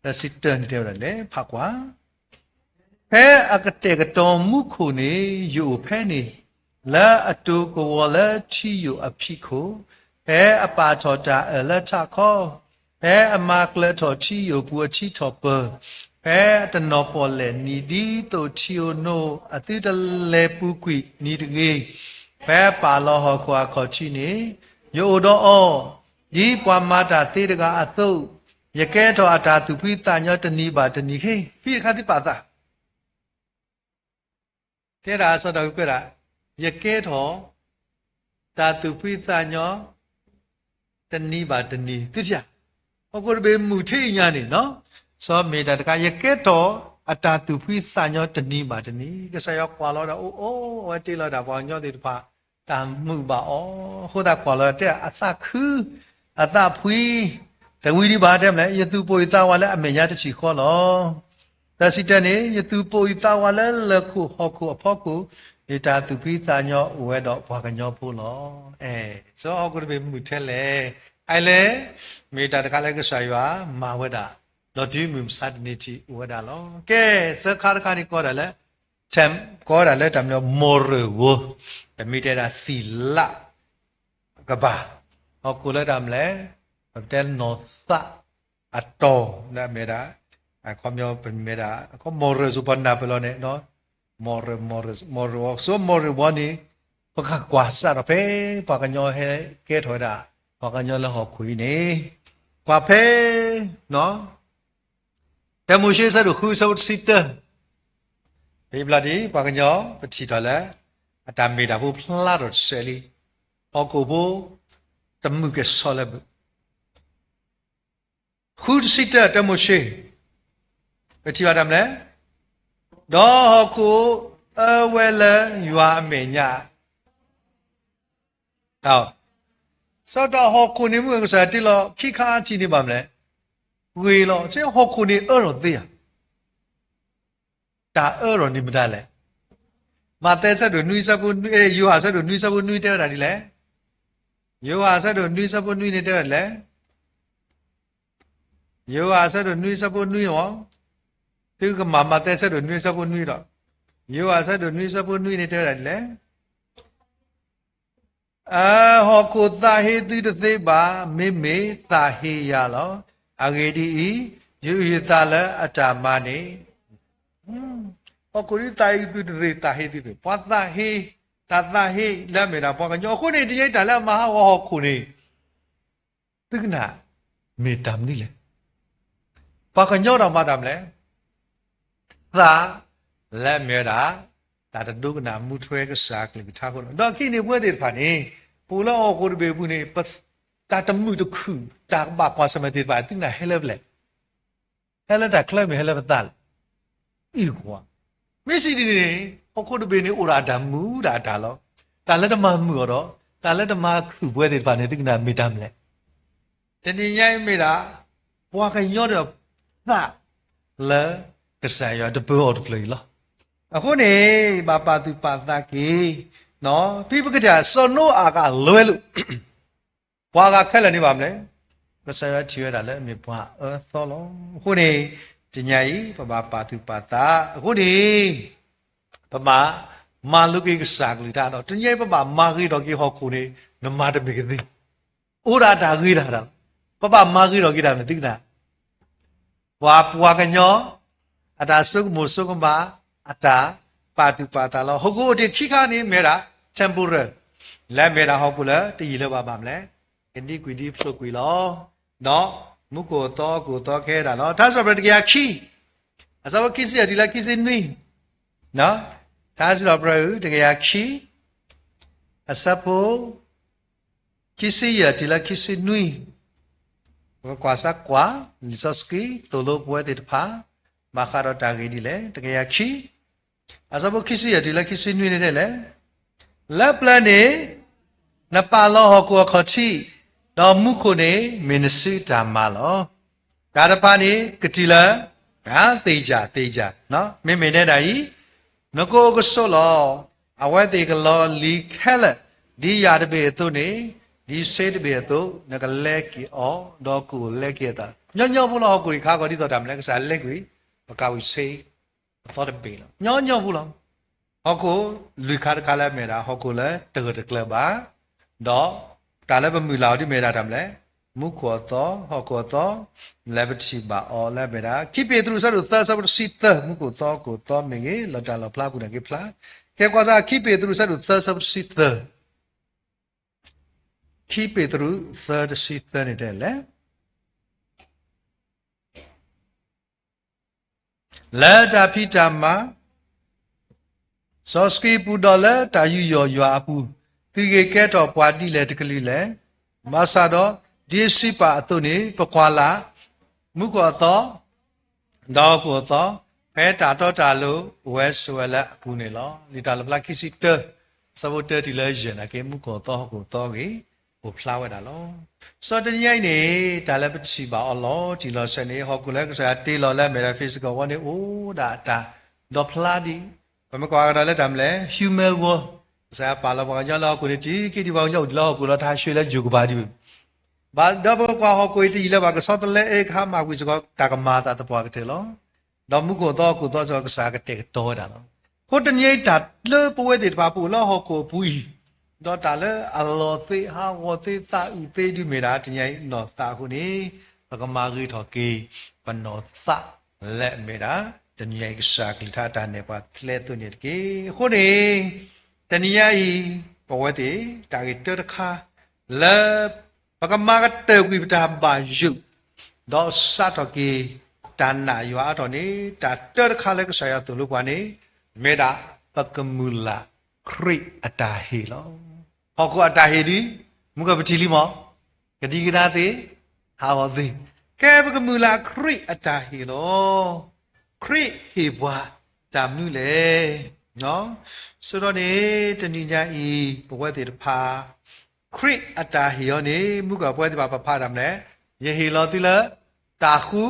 သၢဆံတၢန့ၣ်တဲဝဲဒၣ်လဲၣ်, ဖးကွၢ်. ဖဲအကတဲာ်ကတီၤမူခိၣ်န့ၣ် ယအိၣ်ဖဲန့ၣ်, လၢအတိၤကဝီၤလၢထံယိာ်အဖံးခိၣ်, ဖဲအပာ်ထီၣ်တၢ်အၢၣ်လၢထးခီ, ဖဲအမၤကျၢၤထီၣ်ထံယိာ်ပူၤအထံထီၣ်ပၢၤ, ဖဲအတနီၤပီၣ်လဲၣ်နံၤ ဒ်သိးထံဧိၤနိဧိၤအသုတလဲၤပူၤကွံာ်နံၤတဂ့ၤ, ဖဲအပာ်လီၤဟီၣ်ခိၣ်အခီၣ်ထံးန့ၣ် ယအိၣ်ဒီးအီၤ, ဒ်ပှၤမၤတၢ်သ့တဂၤအသိး, ယကဲထီၣ်အတၢ်သူၣ်ဖှံသးညီတနံၤဘၣ်တနံၤ. ဟ့ၣ် ဖံတခါသ့ပာ်သး တဲဒၣ်အစီတၢ်ဝံကွဲးဒၣ်, ယကဲထီၣ် တၢ်သူၣ်ဖှံသးညီ တနံၤဘၣ်တနံၤ သုထံၣ်ဧါ. ဟီၣ်ခိၣ်တဘ့ၣ်မုာ်ထဲအံၤညါန့ၣ်နီၤ, စီၤမ့ၢ်တၢ်တခါ ယကဲထီၣ်အတၢ်သူၣ်ဖှံသးညီတနံၤဘၣ်တနံၤ. ကစၢ်ယွၤကွၢ်လီၤဒၣ်အိၣ်အိၣ်ဝဲတ့လီၤဒၣ်ပှၤကညီသ့ၣ်တဖၣ် တၢ်မုာ်ဘၣ်အီၤ, အဃိသတးကွၢ်လီၤတဲအသးခု အသးဖှံ တဝံၤဒံးဘၣ်တဲမလဲၣ်, ယသူၣ်ပိာ်ယသးဝးလၢအမဲာ်ညါတထံၣ်ဃီလီၤ. သၢဆံတၢန့ၣ် ယသူၣ်ပိာ်ယသးဝးလၢလၢၢ်ခိၣ်ဟီၣ်ခိၣ်အဖီခိၣ်, ယတၢ်သူၣ်ဖှံသးညီအိၣ်ဝဲဒီးပှၤကညီဖိလီၤ. အဲၣ်, စီၤဟီၣ်ခိၣ်တဘ့ၣ်မုာ်ထဲလဲၣ်. အအံၤလဲၣ်, မ့ၢ်တၢ်တခါလၢကစၢ်ယွၤမၤဝဲဒၣ်, ဒီးတုၤမုၢ်မဆါတနံၤထံးအိၣ်ဝဲဒၣ်လီၤ. ကဲ, သၢခါတခါန့ၣ်ကိးဒၣ်လၢ ကိးဝဲဒၣ်လၢတၢ်မနုၤ moral world, ပမ့ၢ်တဲဒၣ်သံၣ်လၣ်ကဘၣ်, ဟီၣ်ခိၣ်လၢတၢ်မလဲၣ်, ပတဲနီၢ်သးအတီၤလၢအမ့ၢ်ဒၣ်, အခီပညီပမ့ၢ်ဒၣ် အခီ moral စိၤပှၤနၢ်ပၢၢ်လီၤန့ၣ်, moral, moral, moral world, စိၤ moral world န့ၣ် ပကကွၢ်စးထီၣ်ဖဲ ပှၤကညီဟဲကဲထီၣ်ဝဲဒၣ် ပှၤကညီလၢဟီၣ်ခိၣ်အံၤန့ၣ်, ကွၢ်ဖဲ တၢမိၤၡ့ အဆၢဒိၣ်ဃု အဆၢဖိတဆံတၢ, ဖဲအံၤဘျီဒ် ပှၤကညီ ပထံၣ်ထီၣ်လၢ အတၢ်မ့ၢ်တၢ်ဖိဖျါထီၣ်တစဲးလံ, ဟီၣ်ခိၣ်ဖိ တမုာ်ကဲၣ်ဆိးလၢၤဘၣ်. ဃုတဆံတၢ တၢမိၤၡ့, ပထံၣ်ဘၣ်တၢ်မနုၤလဲၣ်, ဒီးဟီၣ်ခိၣ်အၢဝဲလၢယွၤအမဲာ်ညါ စီၤတၢ်ဟီၣ်ခိၣ်န့ၣ် မုၢ်ကစၢ်တ့လီၤခံခါအထံၣ်န့ၣ်ဘၣ်မနုၤလဲၣ်, ဂ့ၤလီၤ, စ့ဟီၣ်ခိၣ်န့ၣ်အၢထီၣ်သ့ဧါ, တၢ်အၢထီၣ်န့ၣ်မတၤလဲၣ်. မးသဲဆၢဒိၣ်နွံဆၢဖိနွံ, ယိၤဟၣ်ဆၢဒိၣ်နွံဆၢဖိနွံတဲဝဲဒၣ်ဒ်လဲၣ်, ယိၤဟၣ်ဆၢဒိၣ်နွံဆၢဖိနွံန့ၣ်တဲဝဲဒ်လဲၣ်, ယိၤဟၣ်ဆၢဒိၣ်နွံဆၢဖိနွံလီၤ, သုကမၤမးသဲဆၢဒိၣ်နွံဆၢဖိနွံဒီး, ယိၤဟၣ်ဆၢဒိၣ်နွံဆၢဖိနွံန့ၣ်တဲဝဲဒၣ်ဒ်လဲၣ်. အဟီၣ်ခိၣ်သးဟ့သုတသ့ဘၣ်, မ့မ့ၢ်သးဟ့ယၤလီၤ. အဂ့ၢ်ဒ်အံၤ, ယအုၣ်ယသးလၢအတၢ်မၤန့ၣ်, ဟီၣ်ခိၣ်ဒ်သးဟ့သုတသ့ သးဟ့သုတသ့, ပှၤသးဟ့, တၢ်သးဟ့လၢအမ့ၢ်ဒၣ်ပှၤကညီအဃိန့ၣ် တယဲတၢ်လၢအမၤဟးဂီၤဟီၣ်ခိၣ်န့ၣ် သုကနၣ်မ့ၢ်တၢ်မနုၤလဲၣ်. ပှၤကညီဒီးမၤတၢ်မနုၤလဲၣ်, သးလၢအမ့ၢ်ဝဲဒၣ် တၢ်တဒိကနၣ်မူထွဲကစၢ်ကလုၢ်ကထါအဃိလီၤ. ဒီးအခံန့ၣ်ပဝဲသ့ၣ်တဖၣ်န့ၣ် ပအိၣ်လၢဟီၣ်ခိၣ်တဘ့ၣ်အပူၤန့ၣ် တၢ်တမုာ်တခုၣ် တၢ်ကဘၣ်ကွၢ်ဆၢၣ်မဲာ်သ့ၣ်တဖၣ် သုကနၣ်ဟဲလၢပျဲၢ် ဟဲလၢတၢ်ချၢမ့ၢ်ဟဲလၢပသးလဲၣ်. အံၤကွၢ်, မ့ၢ်စံးဒ်န့ၣ်န့ၣ် ဟီၣ်ခိၣ်တဘ့ၣ်န့ၣ် အိၣ်ဒီးအတၢ်မုာ်ဒၣ်အတၢ်လီၤ. တၢ်လၢတမၤမုာ်အီၤဒီး တၢ်လၢတမၤခုၣ်ပဝဲသ့ၣ်တဖၣ်န့ၣ် သုကနၣ်မ့ၢ်တၢ်မနုၤလဲၣ်. တနံၤညါအံၤမ့ၢ်ဒၣ် ပှၤကညီဒီးသးလၢကစၢ်ယွၤတပၢၤအီၤတဖျၢၣ်အံၤလီၤ. အဃိန့ၣ် ဘၣ်ပာ်သူၣ်ပာ်သးက့ၤ, ဖဲပကထံၣ်စီၤနိအၤကလွဲလိာ် ပှၤဂၤခဲလၢာ်န့ၣ်ဘၣ်မနုၤလဲၣ်, ကစၢ်ယွၤထံၣ်ဝဲဒၣ်လၢအမ့ၢ်ပှၤအၢသီလီၤ. အဃိန့ၣ် တနံၤညါအံၤ ပဘၣ်ပာ်သူၣ်ပာ်သး. အဃိန့ၣ် ပဘၣ်မၤလိက့ၤကစၢ်ကလုၢ်ကထါဒီး တနံၤညါအံၤ ပဘၣ်မၤဂ့ၤထီၣ်က့ၤဟီၣ်ခိၣ်န့ၣ် နမၤတမ့ၢ်ကသ့, အိၣ်ဒၣ်တၢ်ဂ့ၤတၢ်ဒၣ်လီၤ. ပဘၣ်မၤဂ့ၤထီၣ်က့ၤတၢ်မနုၤသုကနၣ်, ပှၤပှၤကညီ အတၢ်ဆိကမိၣ်ဆိကမး, အတၢ်ပာ်သူၣ်ပာ်သးလီၤ. ဟီၣ်ခိၣ်အိၣ်တ့ၢ်ခံခါန့ၣ် မ့ၢ်ဒၣ် temporal, လၢမ့ၢ်ဒၣ်ဟီၣ်ခိၣ်လၢတယံာ်လၢဘၣ်ဘၣ်မလဲၣ်, ကဒံကွံာ်ဒံဖျိးကွံာ်လီၤ. ဒီးမူခိၣ်အသီဟီၣ်ခိၣ်အသီကဟဲဒၣ်လီၤ. ထါစံးပတြၢၤတကယၤခံ အဆၢဖိခံဆံယဲၢ်တုၤလၢခံဆံနွံ, ထါစံးပတြၢၤတကယၤခံ အဆၢဖိ ခံဆံယဲၢ်တုၤလၢခံဆံနွံ, ပကကွၢ်စၢ်ကွၢ် လံာ်စီဆှံသိၣ်လိပဝဲသ့ၣ်တဖၣ် ဘၣ်ဃးဒီးတၢ်ဂ့ၢ်ဒ်လဲၣ်. တကယၤခံ အဆၢဖိခံဆံယဲၢ်တုၤလၢခံဆံနွံန့ၣ်ဒ်လဲၣ်, လၢပျၢၤန့ၣ် နပာ်လီၤဟီၣ်ခိၣ်အခီၣ်ထံး, ဒီးမူခိၣ်န့ၣ်မ့ၢ်နစုတၢ်မၤလီၤ. တၢ်တဖၣ်န့ၣ်ကတုၤလၢ သ့ၣ်ယၢ်သ့ၣ်ယၢ်, မ့မ့ၢ်နဲဒၣ်အံၤ နကအိၣ်ကဆိးလီၤ. အဝဲသ့ၣ်ကလီၤလံၤခဲလၢာ်, ဒ်ယၢ်တဘ့ၣ်အသိးန့ၣ်, ဒ်ဆ့တဘ့ၣ်အသိး, နကလဲက့ၤအီၤ, ဒီးကအိၣ်လဲက့ၤအသး. ညီညီဖိလီၤ. ဟီၣ်ခိၣ်အံၤခါဂီၤဒ်သိးတၢ်မနုၤလဲၣ်, ကစၢ်လဲကွံာ် ပကးဝံၤဆ့ အသီတဘ့ၣ်လီၤ. ညီညီဖိလီၤ. ဟီၣ်ခိၣ်လွံၢ်ခါတခါလၢအမ့ၢ်ဒၣ် ဟီၣ်ခိၣ်လၢတဂၢၢ်တကျၢၤဘၣ်, ဒီးတၢ်လၢပမုၢ်လၢ်အီၤဒ်မ့ၢ်ဒၣ်တၢ်မနုၤလဲၣ်, မူခိၣ်အသီ, ဟီၣ်ခိၣ်အသီ, လၢပထံၣ်ဘၣ်အီၤလၢအမ့ၢ်ဒၣ် ခံပ့းတရူး အဆၢဒိၣ်သၢ အဆၢဖိတဆံသၢ, မူခိၣ်သီဟီၣ်ခိၣ်သီမ့ၢ်ဂ့ၤ, လီၤတၢ်လီၤဖျါပူၤန့ၣ်က့ၤဖျါ. ကဲကွၢ်စၢ် ခံပ့းတရူး အဆၢဒိၣ်သၢ အဆၢဖိတဆံသၢ, ခံပ့းတရူး သၢ တဆံသၢန့ၣ်တဲလဲၣ် လၢတၢ်ဖံးတၢ်မၤ စီဆှံပူၤ ဒီးလၢတၢ်ယူးယီၣ်ယွၤအပူၤ, သုဂ့ၤကဲထီၣ်ပှၤဒ်လဲၣ်တကလုာ်လဲၣ်. ဘၣ်ဆၣ်ဒီး ဒ်စံးပာ်အသိးန့ၣ် ပကွၢ်လၢ် မူခိၣ်အသီ, ဒီးဟီၣ်ခိၣ်အသီ, ဖဲတၢ်တီတၢ်လိၤ ဝဲဆိးဝဲလၢအပူၤန့ၣ်လီၤ. လံာ်တၢ်လီၣ်ဖျါ ခံဆံတၢ, အဆၢဖိတၢတုၤလၢယဲၢ်န့ၣ်က့ၤ မူခိၣ်အသီ ဟီၣ်ခိၣ်အသီဂ့ၤ အိၣ်ဖျါဝဲဒၣ်လီၤ. စီၤတနံၤညါအံၤန့ၣ် တၢ်လၢပထံၣ်ဘၣ်အီၤလီၤတံၢ်လီၤဆဲးန့ၣ် ဟီၣ်ခိၣ်လၢကစၢ်ယွၤတ့လီၤလၢအမ့ၢ်ဒၣ် physical world န့ၣ် အိၣ်ဒၣ်အတၢ်ဒီးဖျါဒ် ပမ့ၢ်ကွၢ်ကဒီးလၢတၢ်မနုၤလဲၣ် human world, ကစၢ်ယွၤပာ်လီၤပှၤကညီလၢဟီၣ်ခိၣ်န့ၣ် တံၤက့ၤဒံးပှၤကညီအိၣ်ဒံးလၢဟီၣ်ခိၣ်လီၤ တၢ်ဟးဆှဲးလၢယိၤကဘၣ်ဒံးဘၣ်. ဘၣ်ဒီးပကကွၢ်ဟီၣ်ခိၣ်အံၤတယံာ်လၢၤဘၣ် ကဆီတလဲအ့ၣ်ကဟါမၢ်ကွံာ်စ့ၢ်ကီး တၢ်ကမၤအသးသပှၢ်ကတၢၢ်လီၤ. ဒီးမူခိၣ်သီဟီၣ်ခိၣ်သီစ့ၢ်ကီး ကစၢ်ကတဲာ်ကတီၤဝဲဒၣ်လီၤ. အဃိတနံၤအံၤတၢ်လၢပဝဲသ့ၣ်တဖၣ်ပအိၣ်လၢဟီၣ်ခိၣ်အပူၤအံၤ, ဒီးတၢ်လၢအလီၤသ့ဟးဂီၤသ့သးအုးသ့ဒုးမ့ၢ်ဒၣ် တနံၤအံၤနီၢ်သးအဃိန့ၣ်, ပကမၤဂ့ၤထီၣ်က့ၤ ပနီၢ်သးလၢအမ့ၢ်ဒၣ် တနံၤအံၤကစၢ်ကလုၢ်ကထါတၢ်နဲၣ်ပှၤကျဲအသိးန့ၣ်တက့ၢ်. အဃိန့ၣ် တနံၤအံၤ ပဝဲသ့ၣ် တၢ်ဂ့ၢ်တၢတခါ လၢ ပကမၤကတၢၢ်ကွံာ်ပတၢ်ဘၣ်ယိၣ်, ဒီးစးထီၣ်က့ၤ တၢ်နာ်ယွၤအါထီၣ်န့ၣ် တၢ်တၢတခါလၢကစၢ်ယွၤသိၣ်လိပှၤန့ၣ် မ့ၢ်ဒၣ် ပကမုၢ်လၢ်ခရံာ်အတၢ်ဟ့ၣ်လီၤ. ဟီၣ်ခိၣ်အတၢ်ဟ့ၣ်ဒ် မုၢ်ကပထံၣ်လံမး, ကဒံကဒါသ့, ဟးဂီၤသ့, ကဲပကမုၢ်လၢ်ခရံာ်အတၢ်ဟ့ၣ်လီၤ. ခရံာ်ဟ့ၣ်ပှၤတၢ်မနုၤလဲၣ်. ဆိဒီးန့ၣ် တနံၤညါအံၤ ပဝဲသ့ၣ်တဖၣ် ခရံာ်အတၢ်ဟ့ၣ်အီၤန့ၣ် မုၢ်ကပဝဲသ့ၣ်တဖၣ်ပဖးတၢ်မနုၤလဲၣ်, ယဟ့ၣ်လီၤသုလၢ တၢ်ဃူ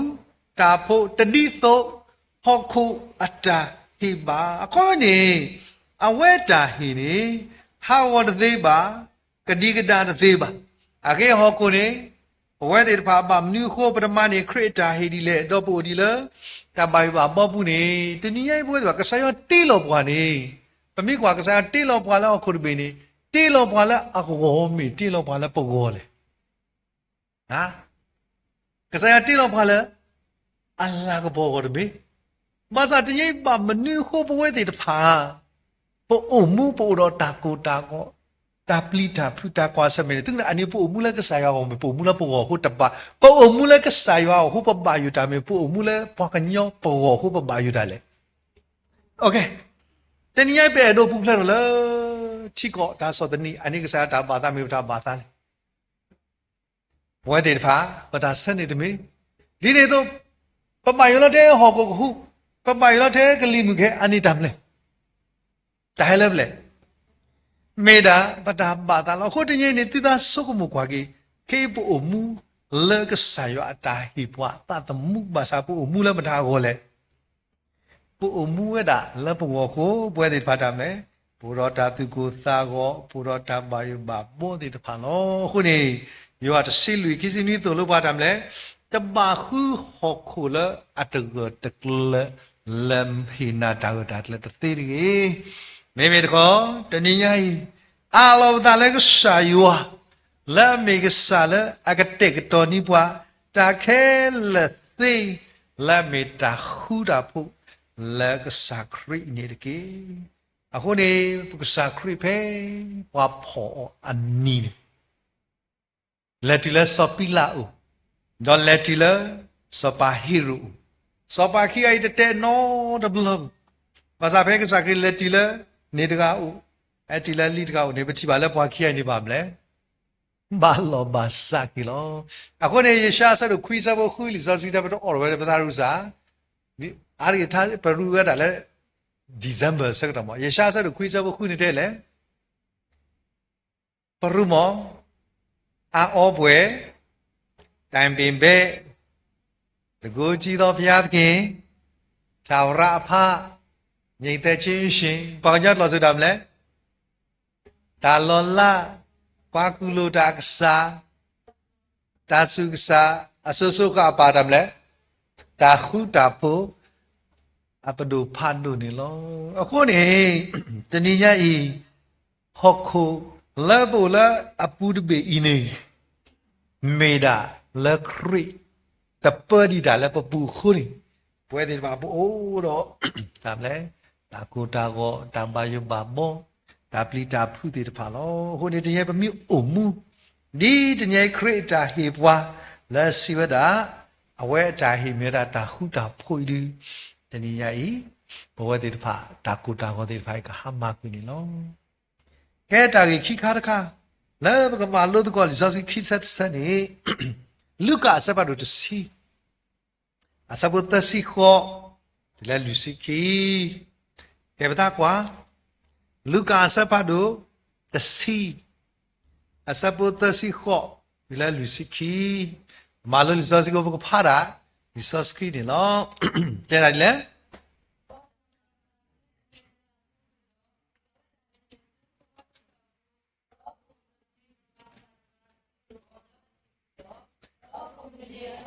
တၢ်ဖိး တဒ်သိး ဟီၣ်ခိၣ်အတၢ်ဟ့ၣ်ဘၣ်. အခီပညီန့ၣ် အဝဲတၢ်ဟ့ၣ်န့ၣ် ဟးဂီၤတသ့ဘၣ်, ကဒံကဒါတသ့ဘၣ်. အဂ့ၢ်ဟီၣ်ခိၣ်န့ၣ် ပဝဲသ့ၣ်တဖၣ်ဘၣ်မနုၤအဃိ ပတမၤန့ၢ်ခရံာ်အတၢ်ဟ့ၣ်ဒ်လဲၣ်, ဒီးပအိၣ်ဒ်လၢ တၢ်ဘၣ်ယိၣ်ဘၣ်ဘီပူၤန့ၣ် တနံၤညါအံၤပဝဲသ့ၣ်တဖၣ် ကစၢ်ယွၤတ့လီၤပှၤန့ၣ်, ပမ့ၢ်ကွၢ်ကစၢ်ယွၤတ့လီၤပှၤလၢဟီၣ်ခိၣ်တဘ့ၣ်န့ၣ် တ့လီၤပှၤလၢအဂီၢ်မ့ၢ် တ့လီၤပှၤလၢပဂီၢ်လဲၣ်. ကစၢ်ယွၤတ့လီၤပှၤလၢ အလၤကပီၤအဂီၢ်တမ့ၢ်. ဘၣ်ဆၣ်တနံၤညါအံၤဘၣ်မနုၤအဃိပဝဲသ့ၣ်တဖၣ် ပအိၣ်မူပအိၣ်ဒီးတၢ်ကိၢ်တၢ်ဂီၤ, တၢ်ပျံၤတၢ်ဖုးတၢ်ကွၢ်ဆၢၣ်မဲာ်န့ၣ် သုကနၣ်အန့ၣ် ပအိၣ်မူလၢကစၢ်ယွၤအဂီၢ်မ့ၢ် ပအိၣ်မူလၢပဂီၢ်အဃိတဘၣ်, ပအိၣ်မူလၢကစၢ်ယွၤအဃိပဘၣ်ယိၣ်တၢ်မ့ၢ် ပအိၣ်မူလၢပှၤကညီပဂီၢ်အဃိပဘၣ်ယိၣ်တၢ်လဲၣ်. တနံၤညါအံၤပအဲၣ်ဒိးပူၤဖျဲးထီၣ်လၢ ထံကီၢ်တၢ်ဆီၣ်သနံး အန့ၣ်ကစၢ်ယွၤတၢ်ဘၣ်သးမ့ၢ်ပတၢ်ဘၣ်သးလဲၣ်. ပဝဲသ့ၣ်တဖၣ် ပတၢ်ဆၢန့ၣ်တမ့ၢ်. ဒ်န့ၣ်အသိး ပဘၣ်ယိၣ်လၢထဲဟီၣ်ခိၣ်ကဟူး, ပဘၣ်ယိၣ်လၢထဲကလံၤမုၢ်ကဟဲ အန့ၣ်တၢ်မနုၤလဲၣ်. တၢ်ဟဲလၢပျဲၢ် မ့ၢ်ဒၣ်ပတၢ်ဘၣ်သးလီၤ. အဃိတနံၤအံၤန့ၣ် သုသးဆိကမိၣ်ကွၢ်က့ၤ, ခဲအံၤပအိၣ်မူလၢကစၢ်ယွၤအတၢ်ဟ့ၣ်ပှၤအသးသမူ ဘၣ်ဆၣ်ပအိၣ်မူလၢမတၤအဂီၢ်လဲၣ်. ပအိၣ်မူဝဲဒၣ်လၢပဂီၢ်အဃိ ပဝဲသ့ၣ်တဖၣ်တၢ်မနုၤလဲၣ်, ပအိၣ်ဒီးတၢ်သူၣ်ကိၢ်သးဂီၤ, ပအိၣ်ဒီးတၢ်ဘၣ်ယိၣ်ဘၣ်ဘီသ့ၣ်တဖၣ်လီၤ. အဃိန့ၣ် ယိၤဟၣ်တဆံလွံၢ် ခံဆံနွံသိၣ်လိပှၤတၢ်မနုၤလဲၣ်, တဘၣ်ဃုဟီၣ်ခိၣ်လၢအတဂၢၢ်တကျၢၤ လၢဟ့ၣ်နၤတၢ်ဂၢၢ်တၢ်ကျၢၤတသ့တဂ့ၤ. မ့မ့ၢ်တခီ တနံၤညါအံၤ အးလီၤပသးလၢကစၢ်ယွၤ လၢအမ့ၢ်ကစၢ်လၢအကတဲာ်ကတီၤန့ၢ်ပှၤ တၢ်ခဲလၢာ်သ့ လၢအမ့ၢ်တၢ်ဃူတၢ်ဖိး လၢကစၢ်ခရံာ်အံၤန့ၣ်တက့ၢ်. အဃိန့ၣ် ပကစၢ်ခရံာ်ဖဲ ပှၤဖီၣ်အီၤအနံၤန့ၣ် လဲၤတုၤလၢစီၤပံလးအအိၣ်, ဒီးလဲၤတုၤလၢ စီၤပၤဟ့ရိာ်အအိၣ်, စီၤပၤခံဂၤအံၤတတဲနီတဘျီ, ဘၣ်ဆၣ်ဖဲကစၢ်ခရံာ်လဲၤတုၤလၢ န့ၢ်တဂၤအအိၣ်, ဟဲတုၤလၢလံာ်တဂၤအအိၣ်န့ၣ် ပထံၣ်ဘၣ်လၢပှၤခံဂၤအံၤန့ၣ်ဘၣ်မလဲၣ်, ဘၣ်လီၤဘၣ်စးက့ၤလီၤ. အဃိန့ၣ် ယၡါယၤအဆၢဒိၣ်ခွံအဆၢဖိဃု လံာ်စီဆှံတဲပတအိးထီၣ်ဝဲဒီးပသးရူစၢ်, အါတက့ၢ်ပရူဝဲဒၣ်လၢ December ဆၢကတီၢ်မး, ယၡါယၤအဆၢဒိၣ်ခွံအဆၢဖိဃုန့ၣ်တဲလဲၣ် ပရူမီၢ်, အါအီပှဲၤ, တိုင်ပင်ဘဲ, တန်ခိုးကြီးသောဘုရားသခင်, ထာဝရအဖ, ငြိမ်သက်ခြင်းရှင်, ပှၤကညီကျိာ်စ့ၢ်တၢ်မလဲၣ်, တၢ်လီၤလး, ပှၤကူၣ်လိာ်တၢ်အကစၢ်, တၢ်ဆူးကစၢ်, အစိၤစိၤဃၣ်ဃၣ်အပၢ်တၢ်မလဲၣ်, တၢ်ဃူတၢ်ဖိး အပဒိၣ်ဖးဒိၣ်န့ၣ်လီၤ. အဃိန့ၣ် တနံၤညါအံၤ ဟီၣ်ခိၣ်လၢပအိၣ်လၢအပူၤတဘ့ၣ်အံၤန့ၣ် မ့ၢ်ဒၣ်လၢခရံာ်တပၢဒံးတၢ်လၢပပူၤအဃိန့ၣ် ပဝဲသ့ၣ်တဖၣ်ပအိၣ်ဒီး တၢ်မလဲၣ်, တၢ်ကိၢ်တၢ်ဂီၤ, တၢ်ဘၣ်ယိၣ်ဘၣ်ဘီ, တၢ်ပျံၤတၢ်ဖုးသ့ၣ်တဖၣ်လီၤ. အဃိန့ၣ် တနံၤညါအံၤပမ့ၢ်အိၣ်မူ ဒ်တနံၤညါအံၤခရံာ်အတၢ်ဟ့ၣ်ပှၤ လၢအစံးဝဲဒၣ် အဝဲအတၢ်ဟ့ၣ်မ့ၢ်ဝဲဒၣ်တၢ်ဃူတၢ်ဖိးအံၤဒီး တနံၤညါအံၤ ပဝဲသ့ၣ်တဖၣ် တၢ်ကိၢ်တၢ်ဂီၤသ့ၣ်တဖၣ်အံၤ ကဟါမၢ်ကွံာ်န့ၣ်လီၤ. ကဲတၢ်ဂ့ၢ်ခံခါတခါ လၢပကမၤလိသကိးလံာ်စီဆှံခံဆၢတဆၢန့ၣ် လူၤကၣ်အဆၢဖးဒိၣ်တဆံ အဆၢဖိသၢဆံဃိး တုၤလၢလွံၢ်ဆံခံ, ကဲပသးကွၢ်, လူၤကၣ်အဆၢဖးဒိၣ်တဆံ အဆၢဖိသၢဆံဃိး တုၤလၢလွံၢ်ဆံခံ, မၤလိလံာ်စီဆှံကိး ပကဖးဒၣ် လံာ်စီဆှံန့ၣ်လီၤ. တဲဒၣ်ဒ်လဲၣ်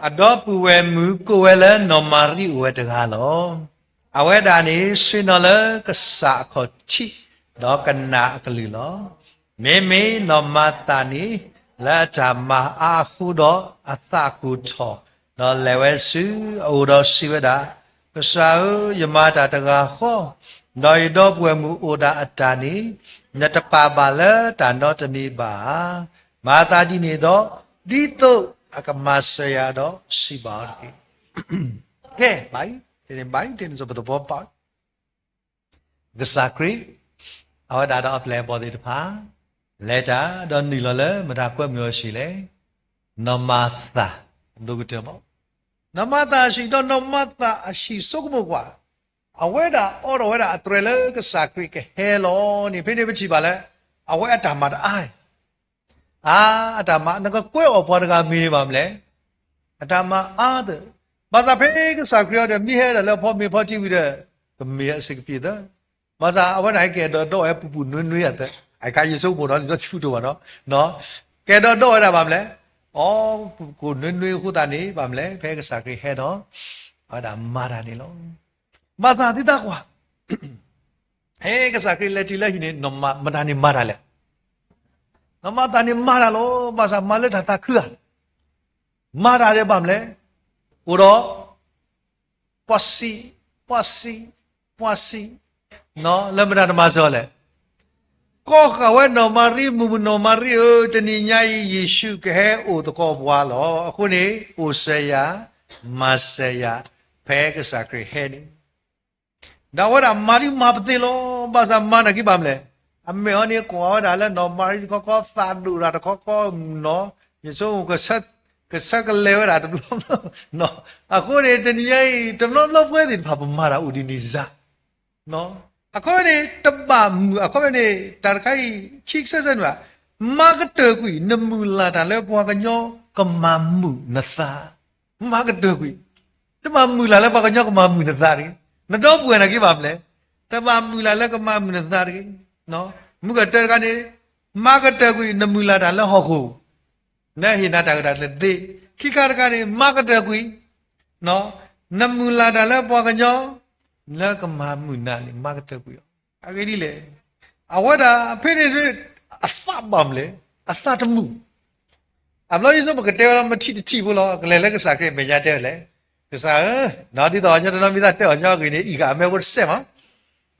အဒီပုၢ်ဝဲၢ်မုၣ်ကိးဝဲလၢနီၢ်မၤရံအိၣ်ဝဲတဂၤလီၤ. အဝဲဒၣ်န့ၣ် ဆ့ၣ်နီၤလၢကစၢ်အခီၣ်ထံး ဒီးကနၣ်အကလုၢ်လီၤ. မ့မ့ၢ်နီၢ်မၤသၣ်န့ၣ် လၢအတၢ်မၤအါအဃိဒီး အသးကိၢ်ထီၣ်, ဒီးလဲၤဝဲဆူအအိၣ်ဒီးစံးဝဲဒၣ်, ကစၢ်ဧၢ, ယမၤတၢ်တဂၤဃီ, ဒီးယဒီပုၢ်ဝဲၢ်မုၣ်အိၣ်ဒၣ်အတၢ်န့ၣ် နတပာ်ဘၣ်လၢတၢ်နီတမံၤဘၣ်ဧါ. မၤသးဒ်န့ၣ်ဒီး, ဒ်သိးအကမၤစၢၤယၤဒီး စံးဘၣ်အီၤတက့ၢ်. ကဲ, ဘၣ်အံၤ, တန့ၣ်ဘၣ်အံၤ, တန့ၣ်ပသဘီဘၣ် ကစၢ်ခရံာ် အဝဲဒၣ်ဒီးအပျဲၢ်အဘီၣ်သ့ၣ်တဖၣ် လဲၤတၢ်ဒီးနုာ်လီၤလၢ မတၤကွဲမုာ်အီၤဆံးလဲၣ်. နီၢ်မၤသၣ် ဒိၣ်ကတၢၢ်ဘၣ်. နီၢ်မၤသၣ်အဆံး ဒီးနီၢ်မၤသၣ်အဆံးဆိကမိၣ်ကွၢ်, အဝဲဒၣ်အိးထီၣ်ဝဲဒၣ်အတြဲၤလၢကစၢ်ခရံာ်ကဟဲလီၤန့ၣ် ဖဲန့ၣ်ပထံၣ်ဘၣ်လၢ အဝဲအတၢ်မၤတအါ အါ, အတၢ်မၤ နကကွဲးအီၤပှၤတဂၤမ့ၢ်န့ၣ်ဘၣ်မလဲၣ်, အတၢ်မၤအါသၢ, ဘၣ်ဆၣ်ဖဲကစၢ်ခရံာ်အံၤဒီး မ့ၢ်ဟဲဒၣ်လၢအဖီမ့ၤဖီထံဝံၤဒီး ကမ့ၢ်အစ့ၢ်ကပ့ၤသၢ, ဘၣ်ဆၣ်အဝဲဒၣ်ဟဲကဲဒီးဒိးဝဲပူၤပူၤနွ့နွ့အသး, အကါယ့ၣ်ၡူးမိၣ်နီၤ လံာ်စီဆှံဖုၣ်တိၣ်ဘၣ်နီၤ, ကဲဒီးဒိးဝဲဒၣ်ဘၣ်မလဲၣ်, အီ ပူၤကိၢ်နွ့နွ့အဃိသတးန့ၣ် ဘၣ်မလဲၣ် ဖဲကစၢ်ခရံာ်ဟဲဒီး အဝဲဒၣ်မၤတၢ်န့ၣ်လီၤ. ဘၣ်ဆၣ်သုသးကွၢ် ဖဲကစၢ်ခရံာ်လဲၤတုၤလၢဟံၣ်န့ၣ် မတၤန့ၣ်မၤတၢ်လဲၣ်. နီၢ်မၤသၣ်န့ၣ်မၤတၢ်လီၤ. ဘၣ်ဆၣ်မၤလၢတၢ်သးခုဧါ. မၤတၢ်ဒီးဘၣ်မလဲၣ်, အိၣ်ဒီး ပှၤစံး, ပှၤစံး, ပှၤစံး, လၢမတၤတမၤစၢၤအီၤလဲၣ်. ကိးဃာ်ဝဲနီၢ်မၤရံ မုၢ်မုၢ်နီၢ်မၤရံဧၢ, တနံၤညါအံၤ ယ့ၣ်ၡူးကဟဲအိၣ်သကိးပှၤလီၤ. အဃိန့ၣ် အိၣ်စၢၤယၤ, မၤစၢၤယၤ, ဖဲကစၢ်ခရံာ်ဟဲန့ၣ် ဒီးအဝဲဒၣ်မၤဒ်မၤပသ့လီၤ. ဘၣ်ဆၣ်မၤနာ်က့ဘၣ်မလဲၣ်. အမဲာ်အီၤန့ၣ် ကိးဝဲဒၣ်လၢနီၢ်မၤရံတခီခီ, သးဒိၣ်တၢ်တခီခီနီၤ, ယဆိကမိၣ် ကဆၢကလဲၤဝဲဒၣ်တဘျီနီၤ. အဃိန့ၣ် တနံၤညါအံၤ တနီၤနီၤပဝဲသ့ၣ်တဖၣ် ပမၤတၢ်အိၣ်ဒ်န့ၣ်စ့ၢ် အခီပညီန့ၣ် တဘၣ်မုာ်, အခီပညီန့ၣ် တၢ်တခါအံၤ ခံကဆၢဆၢန့ၣ်ဘၣ်, မၤကတၢၢ်ကွံာ် နမုၢ်လၢ်တၢ်လၢပှၤကညီကမၤမုာ်နသး, မၤကတၢၢ်ကွံာ်, တဘၣ်မုၢ်လၢ်လၢပှၤကညီကမၤမုာ်နသးတဂ့ၤ, နဒီပုၢ်ဝဲၢ်နာ်က့ဘၣ်မလဲၣ်, တဘၣ်မုၢ်လၢ်လၢကမၤမုာ်နသးတဂ့ၤ. မုၢ်ကတၢၢ်တခါန့ၣ် မၤကတၢၢ်ကွံာ် နမုၢ်လၢ်တၢ်လၢဟီၣ်ခိၣ် လၢဟ့ၣ်နၤတၢ်ဂ့ၢ်တၢ်ကျိၤသ့, ခံခါတခါန့ၣ် မၤကတၢၢ်ကွံာ် နမုၢ်လၢ်တၢ်လၢပှၤကညီ လၢကမၤမုာ်နၤန့ၣ် မၤကတၢၢ်ကွံာ်အီၤ. အဂ့ၢ်ဒ်လဲၣ်, အဝဲဒၣ်ဖဲန့ၣ် အသးဘၣ်မလဲၣ်, အသးတမုာ် အဘျီယဆိကမိၣ်ကတဲဝဲလီၤ မထံၣ်တထံၣ်ဖိလီၤ. ကလဲၤလၢကစၢ်ခရံာ်မဲာ်ညါတဲဝဲလဲၣ်, ကစၢ်ဧၢ, ဒ်သိးညီတနီၤမ့ၢ်သးတဲအီၤညီအဂ့ၢ်န့ၣ် အံၤဂၤအမဲာ်အိၣ်တစဲးမး,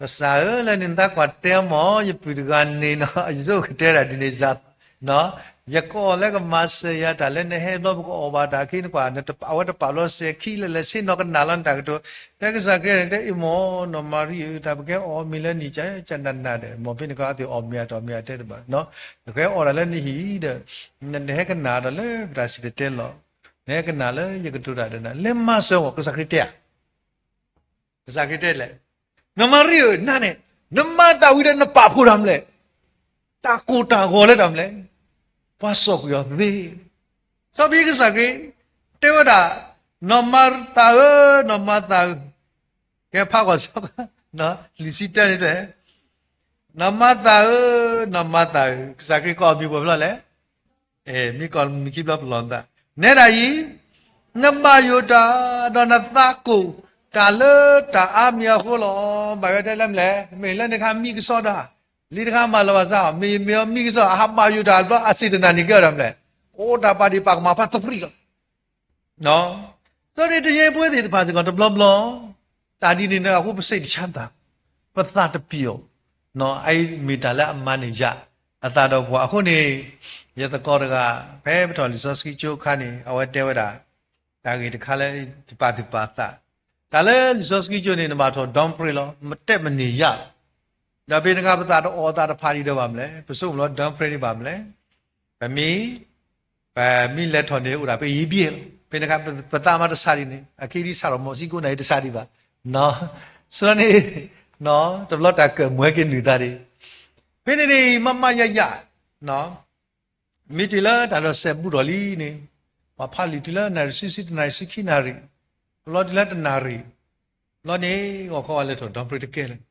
ကစၢ်ဧၢ, လၢန့ၣ်နသးကွၢ်တဲမၢ် ယပုၢ်တဂၤန့ၣ်နီၤ, ယဆိကမိၣ်ကတဲဒၣ်ဒ်န့ၣ်, ယကအီၣ်လၢကမၤစၢၤယၤတၢ်လၢနဟဲဘျီ ပကအီၣ်ဘၣ်တၢ်ခံနကွၢ်, အဝဲတပာ်ဘျီစဲးခံလၢလဲၤ ဆ့ၣ်နီၤကနၣ်လီၤနတၢ်ကတိၤ, တဲကစၢ်ခရံာ်န့ၣ် တဲအံၤမၢ် နီၢ်မၤရံဧၢ, တၢ်ပကဲအီၣ်မ့ၤလၢနံၣ်ကၠၢ်ကၠၢ်နးနးဒီး မ့ၢ်ဖဲန့ၣ်ကီးအသ့ၣ်အီၣ်မ့ၤအတၢ်အီၣ်မ့ၤအတဲတဘၣ်, နကဲအီၣ်တၢ်လၢနဟံၣ်ဒီး နဟဲကနၣ်ဒီးလၢပတၢ်စံၣ်တဲၤတဲလီၤ, နဟဲကနၣ်လၢယကတိၤတၢ်ဒီးနၤ လဲၤမၤစၢၤအီၤ ကစၢ်ခရံာ်တဲဧါ. ကစၢ်ခရံာ်တဲလဲၣ်, နီၢ်မၤရံဧၢ, နၤန့ၣ် နမၤတၢ်ဝံၤဒီးနပာ်ဖှိၣ်တၢ်မနုၤလဲၣ်, တၢ်ကိၢ်တၢ်ဂီၤလၢတၢ်မနုၤလဲၣ်, ပှၤစိာ်ကွံာ်အီၤသ့, စီဖဲကစၢ်ခရံာ် တဲဝဲဒၣ်, နီၢ်မၤသးဧၢ, နီၢ်မၤသးဧၢ, ကဲဖးကွၢ်စၢ်, လွံၢ်ဆံတၢန့ၣ်တဲ, နီၢ်မၤသးဧၢ, နီၢ်မၤသးဧၢ, ကစၢ်ခရံာ်ကိးအမံၤပှဲၤဖျၢၣ်လဲၣ်, မ့ၢ်ကိးမံၤခံဘျီပလီၢ်သး, နဲဒၣ်အံၤ, နဘၣ်ယိၣ်တၢ်, ဒီးနသးကိၢ်တၢ်လၢတၢ်အါမံၤအဃိလီၤ. ဘၣ်ယိၣ်တဲလၢမနုၤလဲၣ်, မ့ၢ်လၢနခါမံကစီဒီ, လံတခါမၤလီၤဘၣ်စၢ်, မ့ၢ်မ့ၢ်အီၤမံကစီဒီ အဟးဘၣ်ယိၣ်တၢ်ဘျီ အစ့ၣ်တနၢ်န့ၣ်ကဲထီၣ်မနုၤလဲၣ်, အိၣ်တၢ်ပာ်ဒံးပာ်ကမၣ်ဖးသပှၢ်လီၤ. စီန့ၣ်တယဲၢ်ပဝဲသ့ၣ်တဖၣ်စ့ၢ်ကီးတဘျီဘျီ, တၢ်ဒ်န့ၣ်အဃိပစိတ်ချမ်းသာ, ပသးတပျီၤ, အအံၤမ့ၢ်တၢ်လၢအမၤန့ၢ်ယၤအသးဒီးပှၤအဃိန့ၣ်, ယသကိးတဂၤ ဖဲပထီၣ်လံာ်စီဆှံကၠိအခါန့ၣ် အဝဲတဲဝဲဒၣ်, တၢ်ဂ့ၢ်တခါလၢယပာ်သူၣ်ပာ်သး, တၢ်လၢလံာ်စီဆှံကၠိန့ၣ် နဘၣ်ထီၣ် downgrade လီၤ, မတဲမန့ၢ်ယၤလီၤ. ဒီးဖဲန့ၣ်အခါပသးတအီၣ်သးတဖးဒံးဒီးဘၣ်မနုၤလဲၣ်, ပဆိကမိၣ်လီၤ downgrade န့ၣ်ဘၣ်မနုၤလဲၣ်, ပမ့ၢ် ပမ့ၢ်လဲၤထီၣ်န့ၣ် အိၣ်ဒၣ်ပအံၤဘ့ၣ်လီၤ. ဖဲန့ၣ်အခါ ပသးမၤတဆးဒံးန့ၣ် အခံဒ်ဆၣ်ထီၣ် မီၤစံကိးနၤအံၤ တဆးဒံးဘၣ်. ဆိန့ၣ် တဘျီတၢ်ကၢၣ်မွဲက့ၤနုာ်သးဒံး, ဖဲန့ၣ်န့ၣ် မးမးယၤယၤ မ့ၢ်တုၤလၢတၢ်ဒီးစဲးဘူးထီၣ်လံန့ၣ်, ပှၤဖးလံာ်တုၤလၢနၣ်ရံၣ်ဆံဆံ တနၣ်ရံၣ်ဆံခံနၣ်ရံၣ်, လီၤတုၤလၢတနၣ်ရံၣ်, လီၤန့ၣ် ဂီၤခီဝဲလဲၤထီၣ် downgrade တကဲလၢၤ.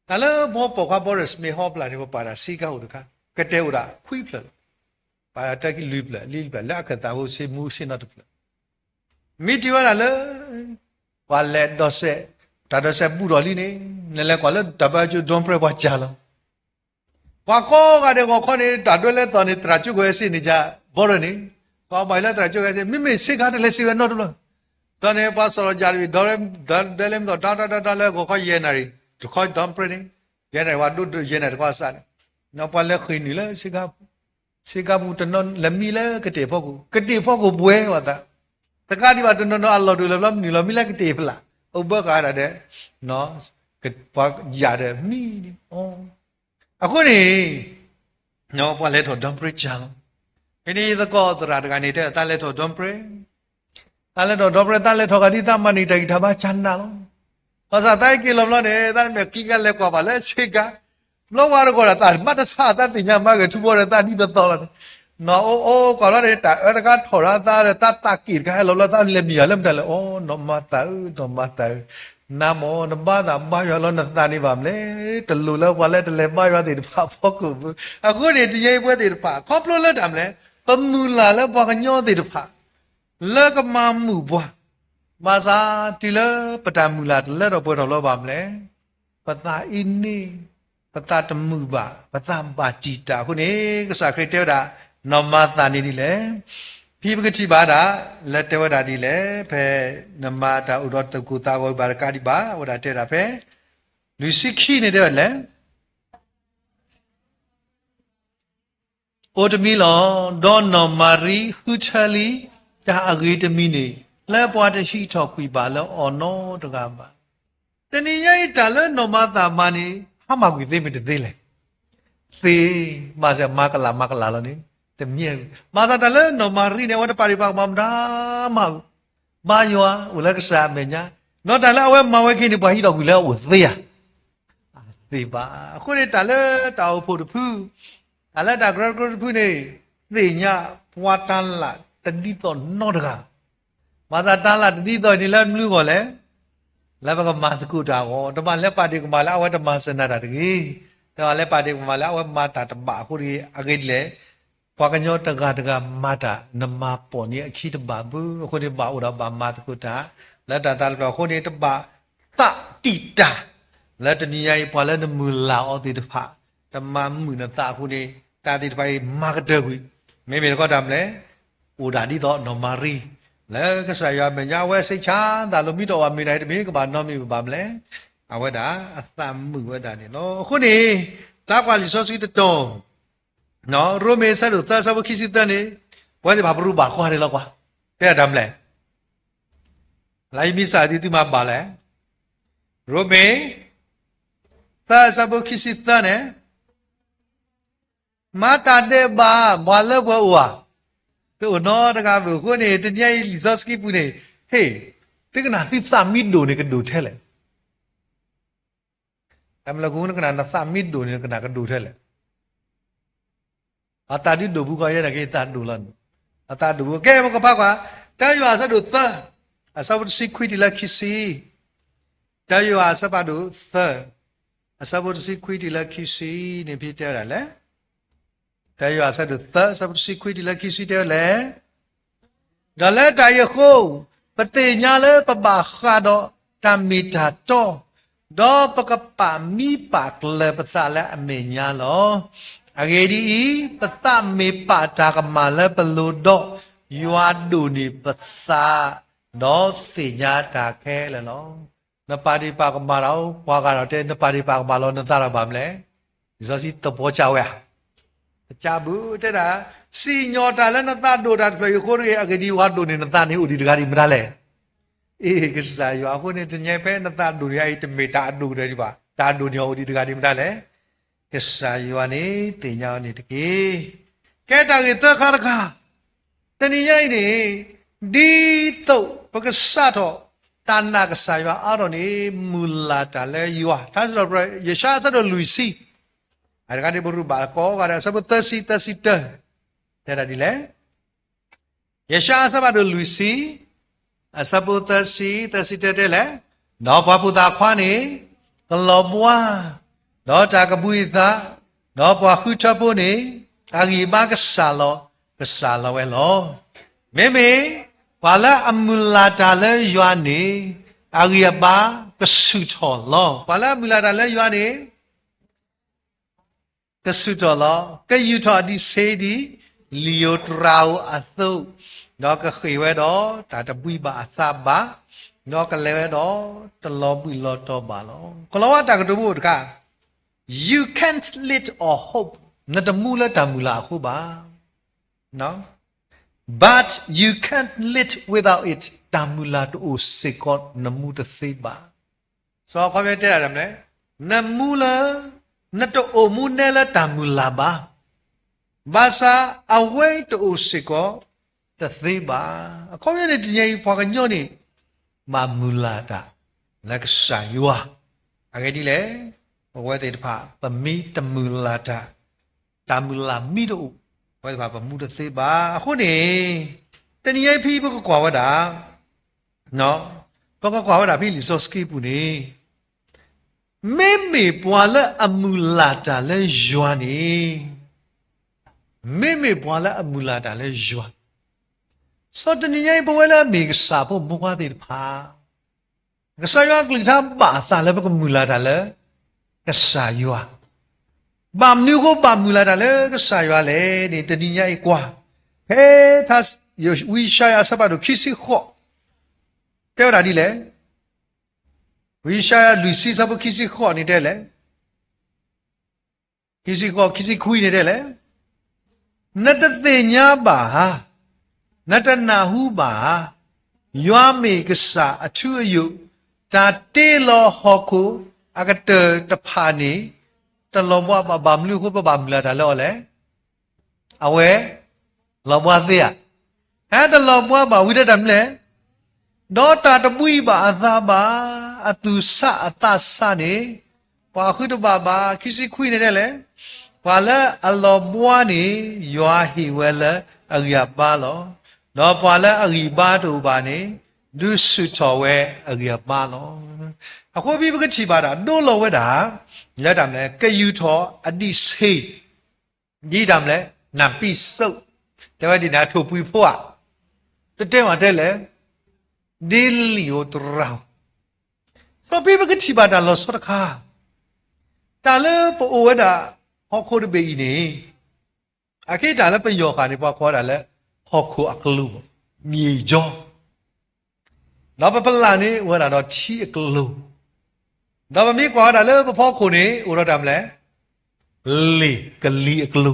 တၢ်လၢပှၤပိာ်ခွါ Boris မ့ၢ်ဟီပျၢ်န့ၣ် ပပာ်တၢ်ဆ့ကၤအိၣ်တခါ, ကတဲာ်အိၣ်ဒၣ်ခွံဖျၢၣ်လီၤ. ပာ်တၢ်ခံလွံၢ်ဖျၢၣ် လွံၢ်ဖျၢၣ် လၢအခၢၣ်သးဖိဆ့မူဆ့နီတဖျၢၣ်, မ့ၢ်တုၤဝဲဒၣ်လၢ ပှၤလဲၤဒီးစဲး, တၢ်ဒီးစဲးဘူးထီၣ်လံန့ၣ်, နလဲၤကွၢ်လၢတၢ်ဘၣ်ကၠိ downgrade ပှၤကၢ်လီၤ. ပှၤကိးဂၤဒဲးဂီၤခီန့ၣ် တၢ်ဒွဲလဲၤသီၣ်န့ၣ် သရၣ်ကၠိကွဲးစ့ၣ်န့ၣ် ကၢ်ဘီရၢ်န့ၣ်, ပှၤဘၣ်အံၤလၢသရၣ်ကၠိကွဲးစ့ၣ် မ့မ့ၢ်ဆ့ကၤတလဲၤစံးဝဲနီတဘျီ, ဒီးန့ၣ် ပှၤစီၣ်လီၤယၢ်တဘ့ၣ် ဒွဲလဲၤမ့ၢ်သီၣ် တၢ်တၢ်တၢ်တၢ်လၢဂီၤခီယဲၢ်နၣ်ရံၣ်, တခီ downgrade န့ၣ်, ယဲၢ်နၣ်ရံၣ် ပှၤဒိးယဲၢ်နၣ်ရံၣ်တခီအစးန့ၣ်, ပှၤလဲၤဃ့ၢ်နုာ်လၢဆ့ကၤ, ဆ့ကၤပူၤတနီၤလဲၤမံလၢကတ့ၢ်ဖီခိၣ်, ကတ့ၢ်ဖီခိၣ်ပှဲၤဝဲသး, တကးဒံးဘၣ်တနီၤနီၤအလီၢ်ဒိၣ်လၢၤဘျီ မနုၤလီၤမံလၢကတ့ၢ်ဖီလာ်, အိၣ်ဘၣ်ဃးဒၣ်ဒီး ပှၤယၢ်ဒီးမံန့ၣ်, အဃိန့ၣ် ပှၤလဲၤထီၣ် downgrade လီၤ. ဖဲန့ၣ်ယသကိးသရၣ်တဂၤန့ၣ်တဲ သးလဲၤထီၣ် downgrade, သးလဲၤထီၣ် downgrade သးလဲၤထီၣ်ဂၤဒ်သးမၤန့ၢ်တၢ်ဂံၢ်တၢ်ဘါကၢ်နးလီၤ. ဘၣ်ဆၣ်သးဟဲက့ၤလီၤဘျီန့ၣ် သးမ့ၢ်ချံကါလဲၤကွၢ်ဘၣ်လၢဆ့ကၤ, ဘျီဝါတဂီၢ်ဒီးသးမၤတဆါ သးသ့ၣ်ညါမၤဂဲၤထူဘီဒီးသးဒ်သိးသိးလီၤန့ၣ်, နီၢ်အိၣ်အိၣ်ကွၢ်လီၤန့ၣ် တၢ်အၢတခါထီၣ်ရၣ်သးဒီးသးသးက့ၢ်တခါဟဲလီၤဘျီ သးလဲၤမံယၤလၢမတၤလဲၣ်, အိ နီၢ်မၤသးဧၢ နီၢ်မၤသးဧၢ, နၤမ့ၢ်နဘါသးဘါယွၤလီၤနသးန့ၣ်ဘၣ်မနုၤလဲၣ်, တလိၣ်လၢပှၤလၢတလဲၤဘါယွၤသ့ၣ်တဖၣ်အဖီခိၣ်ဘၣ်. အဃိန့ၣ် တယဲၢ်အံၤပဝဲသ့ၣ်တဖၣ် ခီဖျိလၢတၢ်မနုၤလဲၣ်, ပမုၢ်လၢ်လၢပှၤကညီသ့ၣ်တဖၣ် လၢကမၤမုာ်ပှၤ, ဘၣ်ဆၣ်တုၤလၢပတၢ်မုၢ်လၢ်တလၢထီၣ်ပှဲၤထီၣ်လၢၤဘၣ်မနုၤလဲၣ်, ပသးအ့န့ၣ်, ပသးတမုာ်ဘၣ်, ပသးဘၣ်တံာ်တာ်အဃိန့ၣ် ကစၢ်ခရံာ်တဲဝဲဒၣ် နီၢ်မၤသးန့ၣ်ဒ်လဲၣ်, ဖဲပကထံၣ်ဘၣ်ဒၣ် လၢတဲဝဲဒၣ်ဒ်လဲၣ်, ဖဲနမၤတၢ်အိၣ်ဒီးသူၣ်ကိၢ်သးဂီၤဘၣ်တကးဒံးဘၣ်, အဝဲဒၣ်တဲဝဲဒၣ်ဖဲ လွံၢ်ဆံခံန့ၣ်တဲဝဲဒ်လဲၣ် အိၣ်တမံၤလီၤ. ဒီးနီၢ်မၤရံဃုထၢလံ တၢ်အဂ့ၤတမံၤန့ၣ် လၢပှၤတဟံးထီၣ်ကွံာ်ဘၣ်လၢအီၤနီတဂၤဘၣ်. တနံၤညါအံၤတၢ်လၢနီၢ်မၤသးမၤန့ၣ် ဟါမၢ်ကွံာ်သ့မ့ၢ်တသ့လဲၣ်. သ့, ဘၣ်ဆၣ်မၤကလးမၤကလးလီၤန့ၣ် တမ့ၢ်, ဘၣ်ဆၣ်တၢ်လၢနီၢ်မၤရံန့ၣ် အဝဲတပာ်ဒံးပာ်ကမၣ်မတၤမး, ဘါယွၤအိၣ်လၢကစၢ်အမဲာ်ညါ, ဒီးတၢ်လၢအဝဲမၤဝဲက့ၤန့ၣ် ပှၤဟံးထီၣ်ကွံာ်လၢအအိၣ်သ့ဧါ သ့ဘၣ်. အဃိန့ၣ် တၢ်လၢတၢ်အိၣ်ဖှိၣ်တဖု, တၢ်လၢတၢ်ကရၢကရိတဖုန့ၣ် သ့ၣ်ညါပှၤတၤလၣ်တဒ်သိးနီတဂၤ. ဘၣ်ဆၣ်တၤလၣ်တဒ်သိးအံၤန့ၣ်လၢမနုၤအဂီၢ်လဲၣ်, လၢပကမၤသကိးတၢ်အဂီၢ်, တဘၣ်လဲၤပာ်ဒ့ၣ်ကမၣ်လၢအဝဲတမၤစၢၤနၤတၢ်တဂ့ၤ, တဘၣ်လဲၤပာ်ဒ့ၣ်ကမၣ်လၢအဝဲမၤတၢ်တဘၣ်အဃိတဂ့ၤ, အဂ့ၢ်ဒ်လဲၣ် ပှၤကညီတဂၤတဂၤမၤတၢ် နမၤပိာ်န့ၢ်အခံတဘၣ်ဘၣ်. အဃိန့ၣ် ဘၣ်အိၣ်ဒီးဘၣ်မၤသကိးတၢ် လၢတၢ်သးတဖျၢၣ်အဃိန့ၣ် တဘၣ်သးတံာ်တာ် လၢတနံၤညါအံၤ ပှၤလၢနမုၢ်လၢ်အီၤသ့ၣ်တဖၣ် တမၤမုာ်နသးအဃိန့ၣ် တၢ်သ့ၣ်တဖၣ်အံၤ မၤကတၢၢ်ကွံာ်. မ့မ့ၢ်တခီတၢ်မနုၤလဲၣ်, အိၣ်ဒၣ်ဒ်သိးနီၢ်မၤရံ လၢကစၢ်ယွၤအမဲာ်ညါ အဝဲစံးဆါသးလီၤ မ့ၢ်တအိၣ်ဘၣ်မ့ၢ်ဒၣ်အံၤတမ့ၢ် ကဘၣ်နီတမံၤဘၣ်မလဲၣ်. အဝဲဒၣ်အသးမုာ်ဝဲဒၣ်န့ၣ်လီၤ. အဃိန့ၣ် သးကွၢ်လံာ်စီဆှံတတီၤ ရိမ့ၤအဆၢဒိၣ်သၢ အဆၢဖိခံဆံသၢန့ၣ် ပဝဲသ့ၣ်တဖၣ်ပရူးဘၣ်ဃီန့ၣ်လီၤကွၢ်, တဲဒၣ်တၢ်မလဲၣ်. လၢယမ့ၢ်စၢ်ဒ်သုမၤဘၣ်လဲၣ်. ရိမ့ၤ သၢ အဆၢဖိခံဆံသၢန့ၣ် မၤတၢ်ဒဲးဘး ပှၤလၢပှဲၤအိၣ်ဧါ, တအိၣ်နီတဂၤဘၣ်. အဃိန့ၣ် တနံၤအံၤလံာ်စီဆှံပူၤန့ၣ် ဟ့ၣ် သုကနၣ်သုသးမ့ၢ်ဒိၣ်န့ၣ်ကဒိၣ်ထဲလဲၣ်. တၢ်မလဲၣ် နကနၣ်နသးမ့ၢ်ဒိၣ်န့ၣ် နကနၣ်ကဒိၣ်ထဲလဲၣ်. အသးဒုးဒိၣ်ဘူးကီးယဲဒၣ်က့ၤသးဒိၣ်လီၤန့ၣ်, အသးဒိၣ်ဘူး. ကဲ ပကဖးကွၢ် တၢယိၤဟၣ်အဆၢဒိၣ်သၢ အဆၢဖိတဆံခွံတုၤလၢခံဆံ, တၢယိၤဟၣ်အဆၢဖးဒိၣ်သၢ အဆၢဖိတဆံခွံတုၤလၢခံဆံန့ၣ် ဖဲတဲဝဲဒၣ်လဲၣ်. တၢယိၤဟၣ်အဆၢဒိၣ်သၢ အဆၢဖိတဆံခွံတုၤလၢခံဆံတဲဝဲလဲၣ်. ဒီးလၢတၢ်အံၤအဃိ, ပသ့ၣ်ညါလၢပဘၣ်ဃးဒီးတၢ်မ့ၢ်တၢ်တီ, ဒီးပကပာ်မံပာ်ကျၢၤပသးလၢအမဲာ်ညါလီၤ. အဂ့ၢ်ဒ်အံၤ, ပသးမ့ၢ်ပာ်တၢ်ကမၣ်လၢပလိၤဒီး, ယွၤဒိၣ်န့ၢ်ပသး, ဒီးသ့ၣ်ညါတၢ်ခဲလၢာ်လီၤ. နပာ်ဒ့ၣ်ပာ်ကမၣ်ဒီး ပှၤဂၤဒီးတဲ နပာ်ဒ့ၣ်ပာ်ကမၣ်လီၤ နသးဒီးဘၣ်မလဲၣ်. လံာ်စီဆှံတပီၤကၢ်ဝဲဧါ. ကၢ်ဘၣ်တဲဒၣ်, စံၣ်ညီၣ်တၢ်လၢနသးဒိၣ်တၢ်တဖျၢၣ်အံၤအဃိတဂ့ၤ, အဂ့ၢ်ဒ်အံၤ ပှၤဒိၣ်န့ၢ်နသးန့ၣ်အိၣ်ဒံးတဂၤဒံးမတၤလဲၣ်. အ့ၣ် ကစၢ်ယွၤအဃိန့ၣ် တနံၤအံၤဖဲနသးဒိၣ်န့ၢ်အံၤတမ့ၢ်တၢ်အဒိၣ်ကတၢၢ်ဒံးဘၣ်, တၢ်ဒိၣ်န့ၢ်အီၤအိၣ်ဒံးတဂၤဒံးမတၤလဲၣ်. ကစၢ်ယွၤန့ၣ်သ့ၣ်ညါအီၤန့ၣ်တက့ၢ်. ကဲတၢ်ဂ့ၢ်သၢခါတခါ, တနံၤညါအံၤန့ၣ်, ဒ်သိးပကစးထီၣ်တၢ်နာ်ကစၢ်ယွၤအါထီၣ်န့ၣ် မုၢ်လၢ်တၢ်လၢယွၤ, ထါစံးထီၣ်ပတြၢၤ ယၡါယၤအဆၢဒိၣ်လွံၢ်ဆံ, အတဂၤန့ၣ် ပရူးဘၣ်ကိးဂၤဒဲး အဆၢဖိသၢဆံ သၢဆံတၢ, တဲဒၣ်ဒ်လဲၣ်. ယၡါယၤအဆၢဖးဒိၣ်လွံၢ်ဆံ, အဆၢဖိသၢဆံ သၢဆံတၢတဲလဲၣ်, ဒီးပှၤဖိသၣ်ခွါန့ၣ်, ကလီၤဘှါ, ဒီးတၢ်ကဘှံးအသး, ဒီးပှၤဃုထၢဖိန့ၣ်, အဂံၢ်အဘါကစှၤလီၤ, ကစှၤလီၤဝဲလီၤ. မ့မ့ၢ်ပှၤလၢအမုၢ်လၢ်တၢ်လၢယွၤန့ၣ်, အဂံၢ်အဘါကဆူၣ်ထီၣ်လီၤ. ပှၤလၢအမုၢ်လၢ်တၢ်လၢယွၤန့ၣ် ကဆူၣ်ထီၣ်လီၤ. ကယူာ်ထီၣ်အဒံးဆှံဒ် လံာ်ဧိၤတြၤဧိၤအသိး, ဒီးကဃ့ၢ်ဝဲဒီးတၢ်တဘှံးဘၣ်အသးဘၣ်, ဒီးကလဲၤဝဲဒီးတလီၤဘှံးလီၤတီၤဘၣ်လီၤ. ကလီၤဝါတၢ်ကတိၤဖိတခါ, You can't live or hope, နတမူလၢတၢ်မုၢ်လၢ်အဃိဘၣ်. But you can't live without it, တၢ်မုၢ်လၢ်တအိၣ်စ့ၢ်ကီး နမူတသ့ဘၣ်. စီၤခီဖျိတဲဒၣ်မနုၤလဲၣ်, နမူလၢ နတအိၣ်မူနဲလၢတၢ်မုၢ်လၢ်ဘၣ်. ဘၣ်ဆၣ်အဝဲတအိၣ်စ့ၢ်ကီးတသ့ဘၣ်. အခီပညီန့ၣ် တနံၤအံၤပှၤကညီန့ၣ် ဘၣ်မုၢ်လၢ်တၢ်လၢကစၢ်ယွၤ. အဂ့ၢ်ဒ်လဲၣ်, ပဝဲသ့ၣ်တဖၣ် ပမ့ၢ်တမုၢ်လၢ်တၢ်, တၢ်မုၢ်လၢ်မ့ၢ်တအိၣ်, ပဝဲသ့ၣ်တဖၣ်ပမူတသ့ဘၣ်. အဃိန့ၣ် တနံၤအံၤဖဲပကကွၢ်ဝဲဒၣ် ပကကွၢ်ဝဲဒၣ်ဖဲလံာ်စီဆှံပူၤန့ၣ်, မ့မ့ၢ်ပှၤလၢအမုၢ်လၢ်တၢ်လၢယွၤန့ၣ်, မ့မ့ၢ်ပှၤလၢအမုၢ်လၢ်တၢ်လၢယွၤ, စီၤတနံၤညါအံၤ ပဝဲလၢအမ့ၢ်ကစၢ်ဖိမုၣ်ခွါသ့ၣ်တဖၣ် ကစၢ်ယွၤအကလုၢ်ကထါဘၣ်အသးလၢပကမုၢ်လၢ်တၢ်လၢကစၢ်ယွၤ, ဘၣ်မနုၤအဃိဘၣ်မုၢ်လၢ်တၢ်လၢကစၢ်ယွၤလဲၣ်န့ၣ် တနံၤညါအံၤကွၢ်, ဖဲထါ ဝံယၡါယၤအဆၢဖးဒိၣ်ခံဆံဃိး တဲဝဲဒၣ်ဒ်လဲၣ်. ဝံယၡါယၤလွံၢ်ဆံအဆၢဖိခံဆံဃိးန့ၣ်တဲလဲၣ်, ခံဆံဃိး ခံဆံခွံန့ၣ်တဲလဲၣ်, နတသ့ၣ်ညါဘၣ်ဧါ, နတနၢ်ဟူဘၣ်ဧါ, ယွၤမ့ၢ်ကစၢ်အထူအယိာ်, တၢ်တ့လီၤဟီၣ်ခိၣ်အကတၢၢ်တဖၣ်န့ၣ် တလီၤဘှါဘၣ်. ဘၣ်မနုၤအဃိပဘၣ်မုၢ်လၢ်တၢ်လၢအီၤလဲၣ်. အဝဲ လီၤဘှါသ့ဧါ. ဟဲတလီၤဘှါဘၣ် ဝံၤဒီးတၢ်မနုၤလဲၣ်, ဒီးတၢ်တဘှံးဘၣ်အသးဘၣ်, အသူၣ်ဆးအသးဆးန့ၣ် ပှၤဃုတဘၣ်ဘၣ်. ခံဆံခွံန့ၣ်တဲလဲၣ်, ပှၤလၢအလီၤဘှါန့ၣ် ယွၤဟ့ၣ်ဝဲလၢအဂံၢ်အဘါလီၤ. ဒီးပှၤလၢအဂံၢ်အဘါတအိၣ်ဘၣ်န့ၣ် ဒုးဆူၣ်ထီၣ်ဝဲအဂံၢ်အဘါလီၤ. အဃိဖဲပကထံၣ်ဘၣ်တၢ်ဒိလီၤဝဲဒၣ် လၢတၢ်မနုၤလဲၣ်, ကယူာ်ထီၣ်အဒံးဆှံ ဒ်တၢ်မနုၤလဲၣ်, နၢ်ပံးစိး, တဲဝဲဒ်န့ၣ် အထိၣ်ပှံၤဖိဧါ, တတဲမၤတဲလဲၣ်, ဒ်လံာ်ဧိၤတြၤဧိၤ. စီၤပ့းပကထံၣ်ဘၣ်တၢ်လီၤဆီတခါ, တၢ်လၢပအိၣ်ဝဲဒၣ်ဟီၣ်ခိၣ်တဘ့ၣ်အံၤန့ၣ်, အက့တၢ်လၢပယီၤဃာ်န့ၣ် ပှၤကိးဝဲဒၣ်လၢ ဟီၣ်ခိၣ်အကျိၤ, မြေကြော, ဒီးပပလၣ်န့ၣ် အိၣ်ဝဲဒၣ်ဒီးထံအကျိၤ, ဒီးပမ့ၢ်ကွၢ်ဝဲဒၣ်လၢပဖီခိၣ်န့ၣ် အိၣ်ဒီးတၢ်မနုၤလဲၣ်, လ့ၣ်ကလံၤအကျိၤ.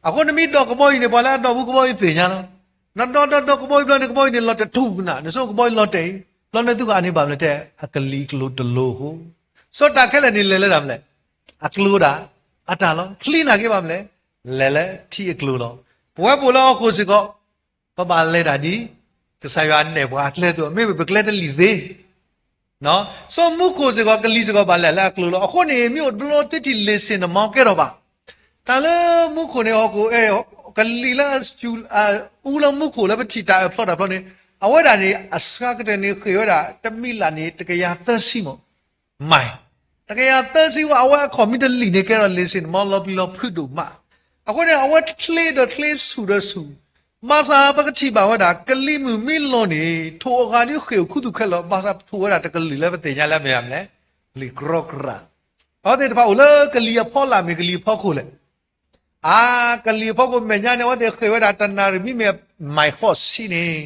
အဃိန့ၣ်မ့ၢ်ဒိးကဘီယူၤန့ၣ် ပှၤလၢအဒိးဘူးကဘီယူၤသ့ၣ်ညါလီၤ. နဒိးဒိးဒိးကဘီယူၤဘျီန့ၣ် ကဘီယူၤန့ၣ်လီၤတထူၣ်ကနၣ်, နဆိကဘီယူၤလီၤတဲာ်အံၤ, ဘျီန့ၣ်သုကအန့ၣ်ဘၣ်မနုၤလဲၣ်, အကလံၤအကျိၤတလိၤအဃိ, စီၤတၢ်ခဲလၢာ်န့ၣ်လဲၤလၢတၢ်မနုၤလဲၣ်, အကျိၤဒၣ်အတၢ်လီၤ. ချ့နာ်က့ဘၣ်မနုၤလဲၣ်, လဲၤလၢထံအကျိၤလီၤ. ပဝဲပအိၣ်လၢဟီၣ်ခိၣ်စ့ၢ်ကီး ပဘၣ်လဲၤတၢ်ဒ် ကစၢ်ယွၤနဲၣ်ပှၤအကျဲသ့ၣ်, မ့ၢ်ပကျဲတလံာ်သ့ စီၤမူခိၣ်စ့ၢ်ကီး ကလံၤစ့ၢ်ကီးဘၣ်လဲၤလၢအကျိၤလီၤ. အဃိန့ၣ် မ့ၢ်အိၣ်တဘျီသုထံၣ် လ့ၣ်စ့ၣ်နမီၤ ကဲထီၣ်ဘၣ်. တၢ်လၢမူခိၣ်န့ၣ် ဟီၣ်ခိၣ်, ကလံၤလၢအစူၤ, အူလၢမူခိၣ်လၢပထံၣ်တၢ်အၢၣ်ဖျီတၢ်ဖျီန့ၣ်, အဝဲဒၣ်န့ၣ် အစှၤကတၢၢ်န့ၣ်ဃ့ၢ်ဝဲဒၣ် တမံးလးန့ၣ် တကယၤသၢဆံမး, မး, တကယၤသၢဆံဝဲ အဝဲအခီၣ်မ့ၢ်တလံာ်န့ၣ် ကဲထီၣ်လ့ၣ်စ့ၣ်နမီၤ လီၤပျံၤလီၤဖုးဒိၣ်မး. အဃိန့ၣ် အဝဲချ့ဒီးချ့ဆူၣ်ဒီးဆူၣ် ဘၣ်ဆၣ်ပကထံၣ်ဘၣ်ဝဲဒၣ် ကလံၤမုၢ်မ့ၢ်လီၤန့ၣ် ထိၣ်အဂၤဒုးဃ့ၢ်အိၣ်ခူသူၣ်ခဲလၢာ်, ဘၣ်ဆၣ်ထိၣ်ဝဲဒၣ်တကလုာ်လၢပသ့ၣ်ညါလၢအမ့ၢ်မနုၤလဲၣ်, လံာ်ကြီကြး. အဝဲသ့ၣ်တဖၣ်အိၣ်လၢကလံၤအဖီလာ် မ့ၢ်ကလံၤအဖီခိၣ်လဲၣ်. အါ, ကလံၤအဖီခိၣ်မဲာ်ညါန့ၣ် အဝဲသ့ၣ်ဃ့ၢ်ဝဲဒၣ်တနၣ်ရံၣ်မ့မ့ၢ်မံၣ်ဃိးဆံန့ၣ်,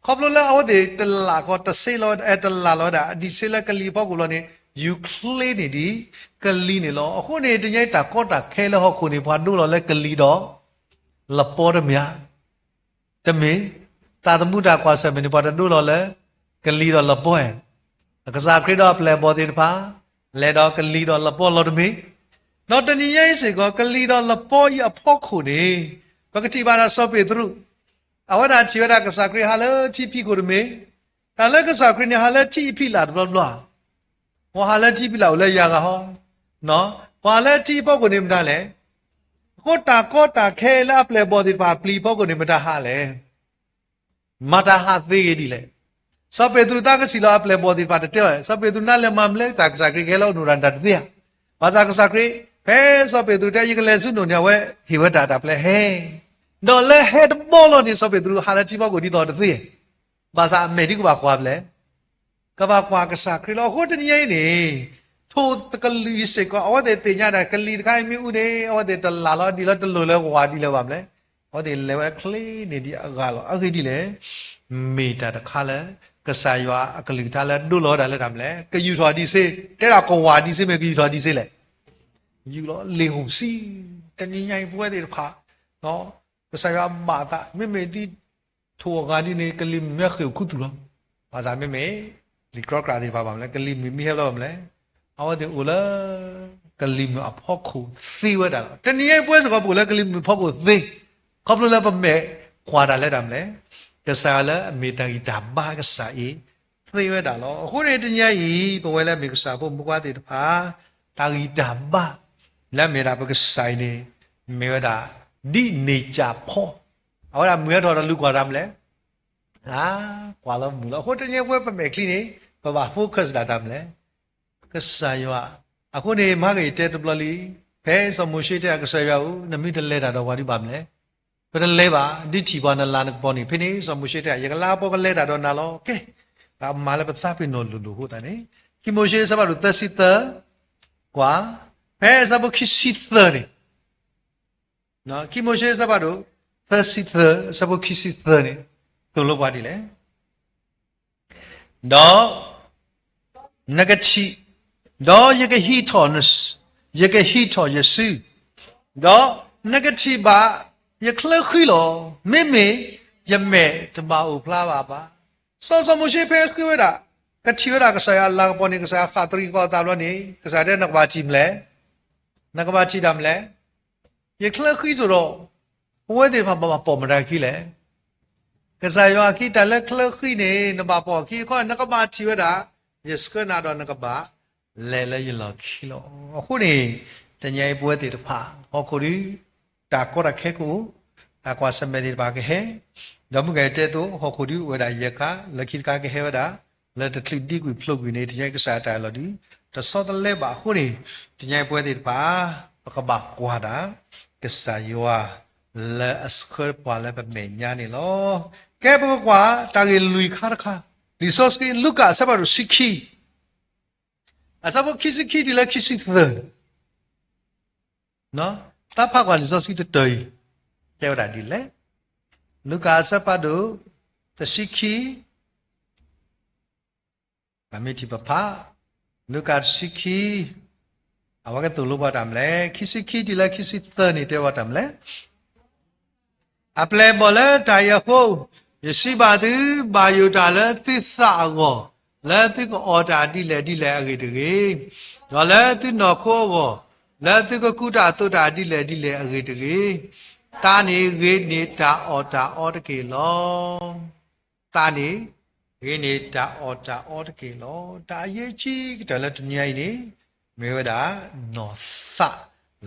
ခီဖျိလၢအဝဲသ့ၣ်တလၢ်ကီးတဆ့လီၤ, တလၢ်လီၤဝဲဒၣ် အဒံးဆ့လၢကလံၤအဖီခိၣ်လီၤန့ၣ် ယူၤချ့န့ၢ်ဒံးကလံၤန့ၣ်လီၤ. အဃိန့ၣ် တနံၤအံၤတၢ်ကီတၢ်ခဲလၢဟီၣ်ခိၣ်န့ၣ် ပှၤဒိလီၤလၢကလံၤဒီး လပီတမ့ၢ်ဧါ. တမ့ၢ်, သးသမူတၢ်ကွၢ်ဆၢၣ်မဲာ်န့ၣ် ပှၤတဒိလီၤလၢ ကလံၤဒီးလပီဧါ. ကစၢ်ခရံာ်ဒီးအပျဲၢ်အဘီၣ်သ့ၣ်တဖၣ် လဲၤဒီးကလံၤဒီးလပီလီၤတမ့ၢ်. ဒီးတနံၤညါအံၤစ့ၢ်ကီး ကလံၤဒီးလပီအံၤအဖီခိၣ်န့ၣ် ပကထံၣ်ဘၣ်ဒၣ်စီၤပ့းတရူး အဝဲဒၣ်ထံၣ်ဝဲဒၣ်ကစၢ်ခရံာ်ဟးလၢထံဖံးခိၣ်တမ့ၢ်, တၢ်လၢကစၢ်ခရံာ်န့ၣ် ဟးလၢထံအဖံးလာ်တဘျီဘျီ, ပှၤဟးလၢထံဖံးလာ်အိၣ်လၢယၤဂၤဟီ, ပှၤလၢထံအဖီခိၣ်န့ၣ်မတၤလဲၣ်. အဃိတၢ်ကီတၢ်ခဲလၢအပျဲၢ်အဘီၣ်သ့ၣ်တဖၣ် အပျံၤအဖီခိၣ်န့ၣ်မတၤဟးလဲၣ်. မၤတၢ်ဟးသ့ဂ့ၤဒ်လဲၣ်. စီၤပ့းတရူးသးကဆံးလီၤအပျဲၢ်အဘီၣ်သ့ၣ်တဖၣ်တတဲအီၤ, စီၤပ့းတရူးနၤလဲၤမၤမနုၤလဲၣ် တၢ်ကစၢ်ခရံာ်ကဟဲလၢအအိၣ်န့ၣ်ဒီးနတၢ်တသ့ဧါ. ဘၣ်ဆၣ်ကစၢ်ခရံာ် ဖဲစီၤပ့းတရူးတဲ ယကလဲၤဆူနိၣ်န့ၣ် အဝဲဟ့ၣ်ဝဲတၢ်တၢ်ပျဲဟဲ, ဒီးလၢဟဲတဘီလီၤန့ၣ် စီၤပ့းတရူးဟးလၢထံဖီခိၣ်ဒ်သိးတသ့, ဘၣ်ဆၣ်အမဲာ်ဒ်ကဘၣ်ကွၢ်ဖဲလဲၣ်, ကဘၣ်ကွၢ်ကစၢ်ခရံာ်လီၤ. အဃိတနံၤညါအံၤန့ၣ် ထိၣ်တကလုာ်အံၤစ့ၢ်ကီး အဝဲသ့ၣ်သ့ၣ်ညါဒၣ် ကလံၤတခါအံၤမ့ၢ်အူန့ၣ် အဝဲသ့ၣ်တလၢ်လီၤဒ်လၢတလိၣ်လၢဝၤဒ်လဲၣ်ဘၣ်မနုၤလဲၣ်, အဝဲသ့ၣ်လဲၤဝဲချ့န့ၢ်ဒံးအဂၤလီၤ. အဂ့ၢ်ဒ်လဲၣ်, မ့ၢ်တၢ်တခါလၢ ကစၢ်ယွၤအကလုၢ်ကထါလၢဒိလီၤဝဲဒၣ်လၢတၢ်မနုၤလဲၣ်, ကယူာ်ထီၣ်ဒံးစ့, တဲဒၣ်ကဝၤဒံးစ့မ့ၢ်ကယူာ်ထီၣ်ဒံးစ့လဲၣ်, ယူာ်လီၤလ့ၣ်ဟူးစံ, တနံၤညါအံၤပဝဲသ့ၣ်တဖၣ် ကစၢ်ယွၤဘၣ်သး မ့မ့ၢ်ဒ် ထိၣ်အဂၤဒ်န့ၣ် ကလံၤမုၢ်မ့ၢ်ဃ့ၢ်အိၣ်ခူသူၣ်လီၤ. ဘၣ်ဆၣ်မ့မ့ၢ် လံာ်ကြီကြးသ့ၣ်တဖၣ်ဘၣ်မနုၤလဲၣ်, ကလံၤမုၢ်မ့ၢ်ဟဲဘျီဘၣ်မနုၤလဲၣ်, အဝဲသ့ၣ်အိၣ်လၢ ကလံၤမုၢ်အဖီခိၣ်သ့ဝဲဒၣ်လီၤ. တနံၤညါအံၤပဝဲစ့ၢ်ကီးပအိၣ်လၢကလံၤမုၢ်အဖီခိၣ်သ့, ခီဖျိလၢပမဲာ်ကွၢ်တၢ်လၢတၢ်မနုၤလဲၣ်, ကစၢ်ယွၤလၢအမ့ၢ်တၢ်ဂံၢ်တၢ်ဘါကစၢ်အံၤ သ့ဝဲဒၣ်လီၤ. အဃိန့ၣ်တနံၤညါအံၤ ပဝဲလၢအမ့ၢ်ကစၢ်ဖိမုၣ်ဖိခွါသ့ၣ်တဖၣ် တၢ်ဂံၢ်တၢ်ဘါ လၢအမ့ၢ်ဒၣ်ပကစၢ်အံၤန့ၣ် မ့ၢ်ဝဲဒၣ် ဒ်န့ၣ်ကၢ်ဖီ, အဝဲဒၣ်မုၢ်ဟဲထီၣ်ဒီးလူၤကွၢ်တၢ်မနုၤလဲၣ်, ကွၢ်လီၤမုၢ်လီၤ. အဃိတနံၤညါပဝဲပမဲာ်ချံန့ၣ် ပဘၣ် focus ဒၣ်တၢ်မနုၤလဲၣ်, ကစၢ်ယွၤ. အဃိန့ၣ် မဟါကယတဲတဘျီလံ, ဖဲစီၤမိၤၡ့တဲဒၣ်ကစၢ်ယွၤဧၢ, နမ့ၢ်တလဲၤတၢ်ဒီးပှၤဒုးဘၣ်မနုၤလဲၣ်, ပတလဲၤဘၣ်, ဒုးထံၣ်ပှၤနလၤနကပီၤန့ၣ်. ဖဲန့ၣ် စီၤမိၤၡ့တဲ ယကလၤကပီၤကလဲၤတၢ်ဒီးနၤလီၤ. ကဲ, ပမၤလၢပသးပ့ၤနီၣ်လိၤလိၤအဃိသတးန့ၣ်, ခံမိၤၡ့အဆၢဖးဒိၣ်သၢဆံသၢ, ကွၢ်, ဖဲအဆၢဖိခံဆံသၢန့ၣ် ခံမိၤၡ့အဆၢဖးဒိၣ် သၢဆံသၢ အဆၢဖိခံဆံသၢန့ၣ် သိၣ်လိပှၤဒ်လဲၣ်, ဒီး နကထံၣ်, ဒီးယကဟံးထီၣ်, ယကဟံးထီၣ်ယစု, ဒီးနကထံၣ်ဘၣ်ယချၢဃံလီၤ. မ့မ့ၢ်ယမဲာ်တဘၣ်အိၣ်ဖျါဘၣ်ဘၣ်. စီၤစီၤမိၤၡ့ဖဲဃ့ဝဲဒၣ်, ကထံၣ်ဝဲဒၣ်ကစၢ်ယွၤအလၤကပီၤန့ၣ် ကစၢ်ယွၤဃၣ်သရံးဃီအသးဘျီန့ၣ် ကစၢ်ယွၤတဲနကဘၣ်ထံၣ်မနုၤလဲၣ်, နကဘၣ်ထံၣ်တၢ်မနုၤလဲၣ်, ယချၢဃံစိဒီး, ပဝဲသ့ၣ်တဖၣ်ဘၣ်ပီၣ်မတၤခံလဲၣ်. ကစၢ်ယွၤအခံတၢ်လၢချၢဃံန့ၣ် နဘၣ်ပီၣ်အခံ, ခီနကဘၣ်ထံၣ်ဝဲဒၣ် ယဆှၢနၤဒီးနကဘၣ်လဲၤလၢယလီၢ်ခံလီၤ. အဃိန့ၣ် တနံၤအံၤပဝဲသ့ၣ်တဖၣ် ဟီၣ်ခိၣ်ဒီး တၢ်ကီတၢ်ခဲကအိၣ်, တၢ်ကွၢ်ဆၢၣ်မဲာ်သ့ၣ်တဖၣ်ကဟဲ, ဒီးမုၢ်ကဲၤတဲသိး ဟီၣ်ခိၣ်ဒီးအိၣ်ဝဲဒၣ်ယဲၢ်ခါ, လၢခံတခါကဟဲဝဲဒၣ် လၢတချုးဒံကွံာ်ဖျိးကွံာ်န့ၣ် တနံၤအံၤကစၢ်အတၢ်အလီၢ်ဒီး တဆီတလဲဘၣ်အဃိန့ၣ်, တနံၤအံၤပဝဲသ့ၣ်တဖၣ် ပကဘၣ်ကွၢ်ဒၣ် ကစၢ်ယွၤ လၢအဆှၢပှၤလၢပမဲာ်ညါန့ၣ်လီၤ. ကဲပကကွၢ်တၢ်ဂ့ၢ်လွံၢ်ခါတခါ, လံာ်စီဆှံ လူၤကၣ်အဆၢဖးဒိၣ်ဆံခံ, အဆၢဖိခံဆံခံတုၤလၢခံဆံသၢ, သးဖးကွၢ်လံာ်စီဆှံတတၢၢ်အံၤ တဲဝဲဒၣ်ဒ်လဲၣ်. လူၤကၣ်အဆၢဖးဒိၣ် တဆံခံ, ပမ့ၢ်ထံၣ်ပဖး, လူၤကၣ်တဆံခံ, အဝဲကသိၣ်လိပှၤတၢ်မနုၤလဲၣ်, ခံဆံခံတုၤလၢခံဆံသၢန့ၣ် တဲဝဲတၢ်မနုၤလဲၣ်. အပျဲၢ်အဘီၣ်လၢတၢ်အံၤအဃိ, ယစံးဘၣ်သု, ဘၣ်ယိၣ်တၢ်လၢသုသးအဂီၢ်, လၢသုကအီၣ်တၢ်ဒ်လဲၣ်ဒ်လဲၣ်အဂ့ၢ်တဂ့ၤ, ဒီးလၢသုနီၢ်ခိအဂီၢ်, လၢသုကကူးတၢ်သိးတၢ်ဒ်လဲၣ်ဒ်လဲၣ်အဂ့ၢ်တဂ့ၤ. သးန့ၣ်ဂ့ၤန့ၢ်တၢ်အီၣ်တၢ်အီတက့ၢ်လီၤ. သးန့ၣ်ဂ့ၤန့ၢ်တၢ်အီၣ်တၢ်အီတက့ၢ်လီၤ. တၢ်အရေးကြီးကတၢၢ်လၢတနံၤအံၤန့ၣ် မ့ၢ်ဝဲဒၣ် နီၢ်သး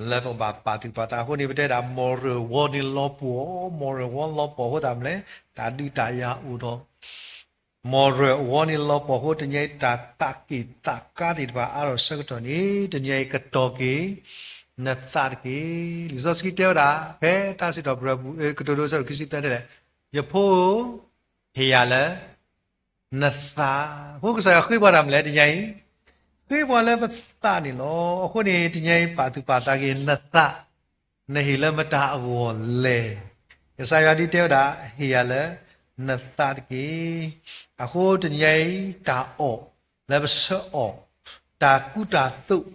လၢပကဘၣ်ပာ်သူၣ်ပာ်သးအဃိန့ၣ် ပတဲဒၣ် မီၢ်ရၢၢ်ဝီန့ၣ်လီၤပှီၢ်, မီၢ်ရၢၢ်ဝီလီၤပှီၢ်အဃိသတးမနုၤလဲၣ်, တၢ်ဒုးတၢ်ယၤအိၣ်ဒီး မီၢ်ရၢၢ်ဝီန့ၣ်လီၤပှီၢ်အဃိ တနံၤအံၤတၢ်သးက့ၣ်သးကါသ့ၣ်တဖၣ်အါထီၣ်ဆၢကတီၢ်န့ၣ် တနံၤအံၤကတီၤက့ၤ နသးတက့ၢ်. လံာ်စီဆှံတဲဝဲဒၣ် ဖဲတၢ်စံးထီၣ်ပတြၢၤပူၤ ကတိၤဒိဆၢဒိၣ်ခံဆံသၢတဲလဲၣ်, ယဖိဧၢ, ဟ့ၣ်ယၤလၢ နသး, အဃိကစၢ်ယွၤဃ့ပှၤတၢ်မနုၤလဲၣ်တနံၤအံၤ, ဃ့ပှၤလၢပသးန့ၣ်လီၤ. အဃိန့ၣ် တနံၤအံၤပာ်သူၣ်ပာ်သးက့ၤနသး, နဟ့ၣ်လၢမတၤအဂီၢ်လဲၣ်. ကစၢ်ယွၤဒ်တဲဝဲဒၣ် ဟ့ၣ်ယၤလၢနသးတက့ၢ်. အဃိတနံၤအံၤ တၢ်အီၣ်လၢပဆၢအီၣ်, တၢ်ကူတၢ်သိး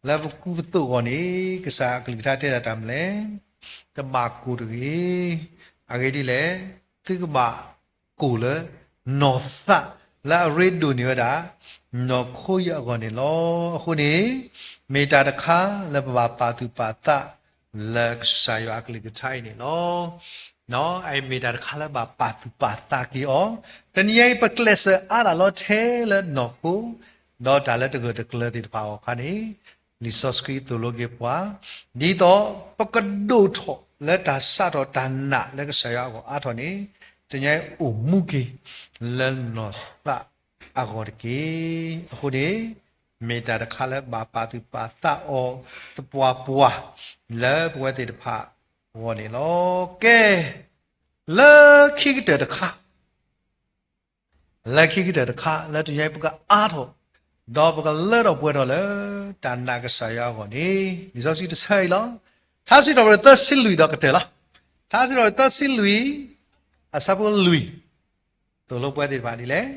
လၢပကူပသိးအဂီၢ်န့ၣ် ကစၢ်အကလုၢ်ကထါတဲဒၣ်တၢ်မနုၤလဲၣ်, တဘၣ်ကိၢ်တဂ့ၤ. အဂ့ၢ်ဒ်လဲၣ်, သုကဘၣ်ကိၢ်လၢ နီၢ်သးလၢအရ့ဒိၣ်န့ၢ်ဝဲဒၣ် နီၢ်ခိယဲၢ်အဂီၢ်န့ၣ်လီၤ. အဃိန့ၣ် မ့ၢ်တၢ်တခါလၢပဘၣ်ပာ်သူၣ်ပာ်သးလၢကစၢ်ယွၤအကလုၢ်ကထါအံၤန့ၣ်လီၤ. အမ့ၢ်တၢ်တခါလၢဘၣ်ပာ်သူၣ်ပာ်သးက့ၤအီၤ, တနံၤအံၤပကျဲးစၢးအါဒၣ်လီၤထဲလၢနီၢ်ခိ ဒီးတၢ်လၢတဂၢၢ်တကျၢၤသ့ၣ်တဖၣ်အဂီၢ်အခါန့ၣ် လံာ်စီဆှံသိၣ်လိက့ၤပှၤ, ဒ်သိးပကဒိၣ်ထီၣ်လၢတၢ်စးထီၣ်တၢ်နာ်လၢကစၢ်ယွၤအဂီၢ်အါထီၣ်န့ၣ် တနံၤအံၤအိၣ်မူက့ၤလၢနီၢ်သးအဂီၢ်တက့ၢ်. အဃိန့ၣ် မ့ၢ်တၢ်တခါလၢဘၣ်ပာ်သူၣ်ပာ်သးအီၤသပှၢ်ပှၢ် လၢပဝဲသ့ၣ်တဖၣ်အဂီၢ်န့ၣ်လီၤ. ကဲ, လၢခံကတၢၢ်တခါ လၢခံကတၢၢ်တခါ လၢတနံၤအံၤပကအါထီၣ်, ဒီးပကလၢထီၣ်ပှဲၤထီၣ်လၢ တၢ်နာ်ကစၢ်ယွၤအဂီၢ်န့ၣ် လံာ်စီဆှံတဆၢအံၤလီၤ. ထါစံးထီၣ်ပတြၢၤသၢဆံလွံၢ်ဒီးကတၢၢ်လီၤ. ထါစံးထီၣ်ပတြၢၤသၢဆံလွံၢ် အဆၢဖိလွံၢ်, သိၣ်လိပဝဲသ့ၣ်တဖၣ်ဒ်လဲၣ်.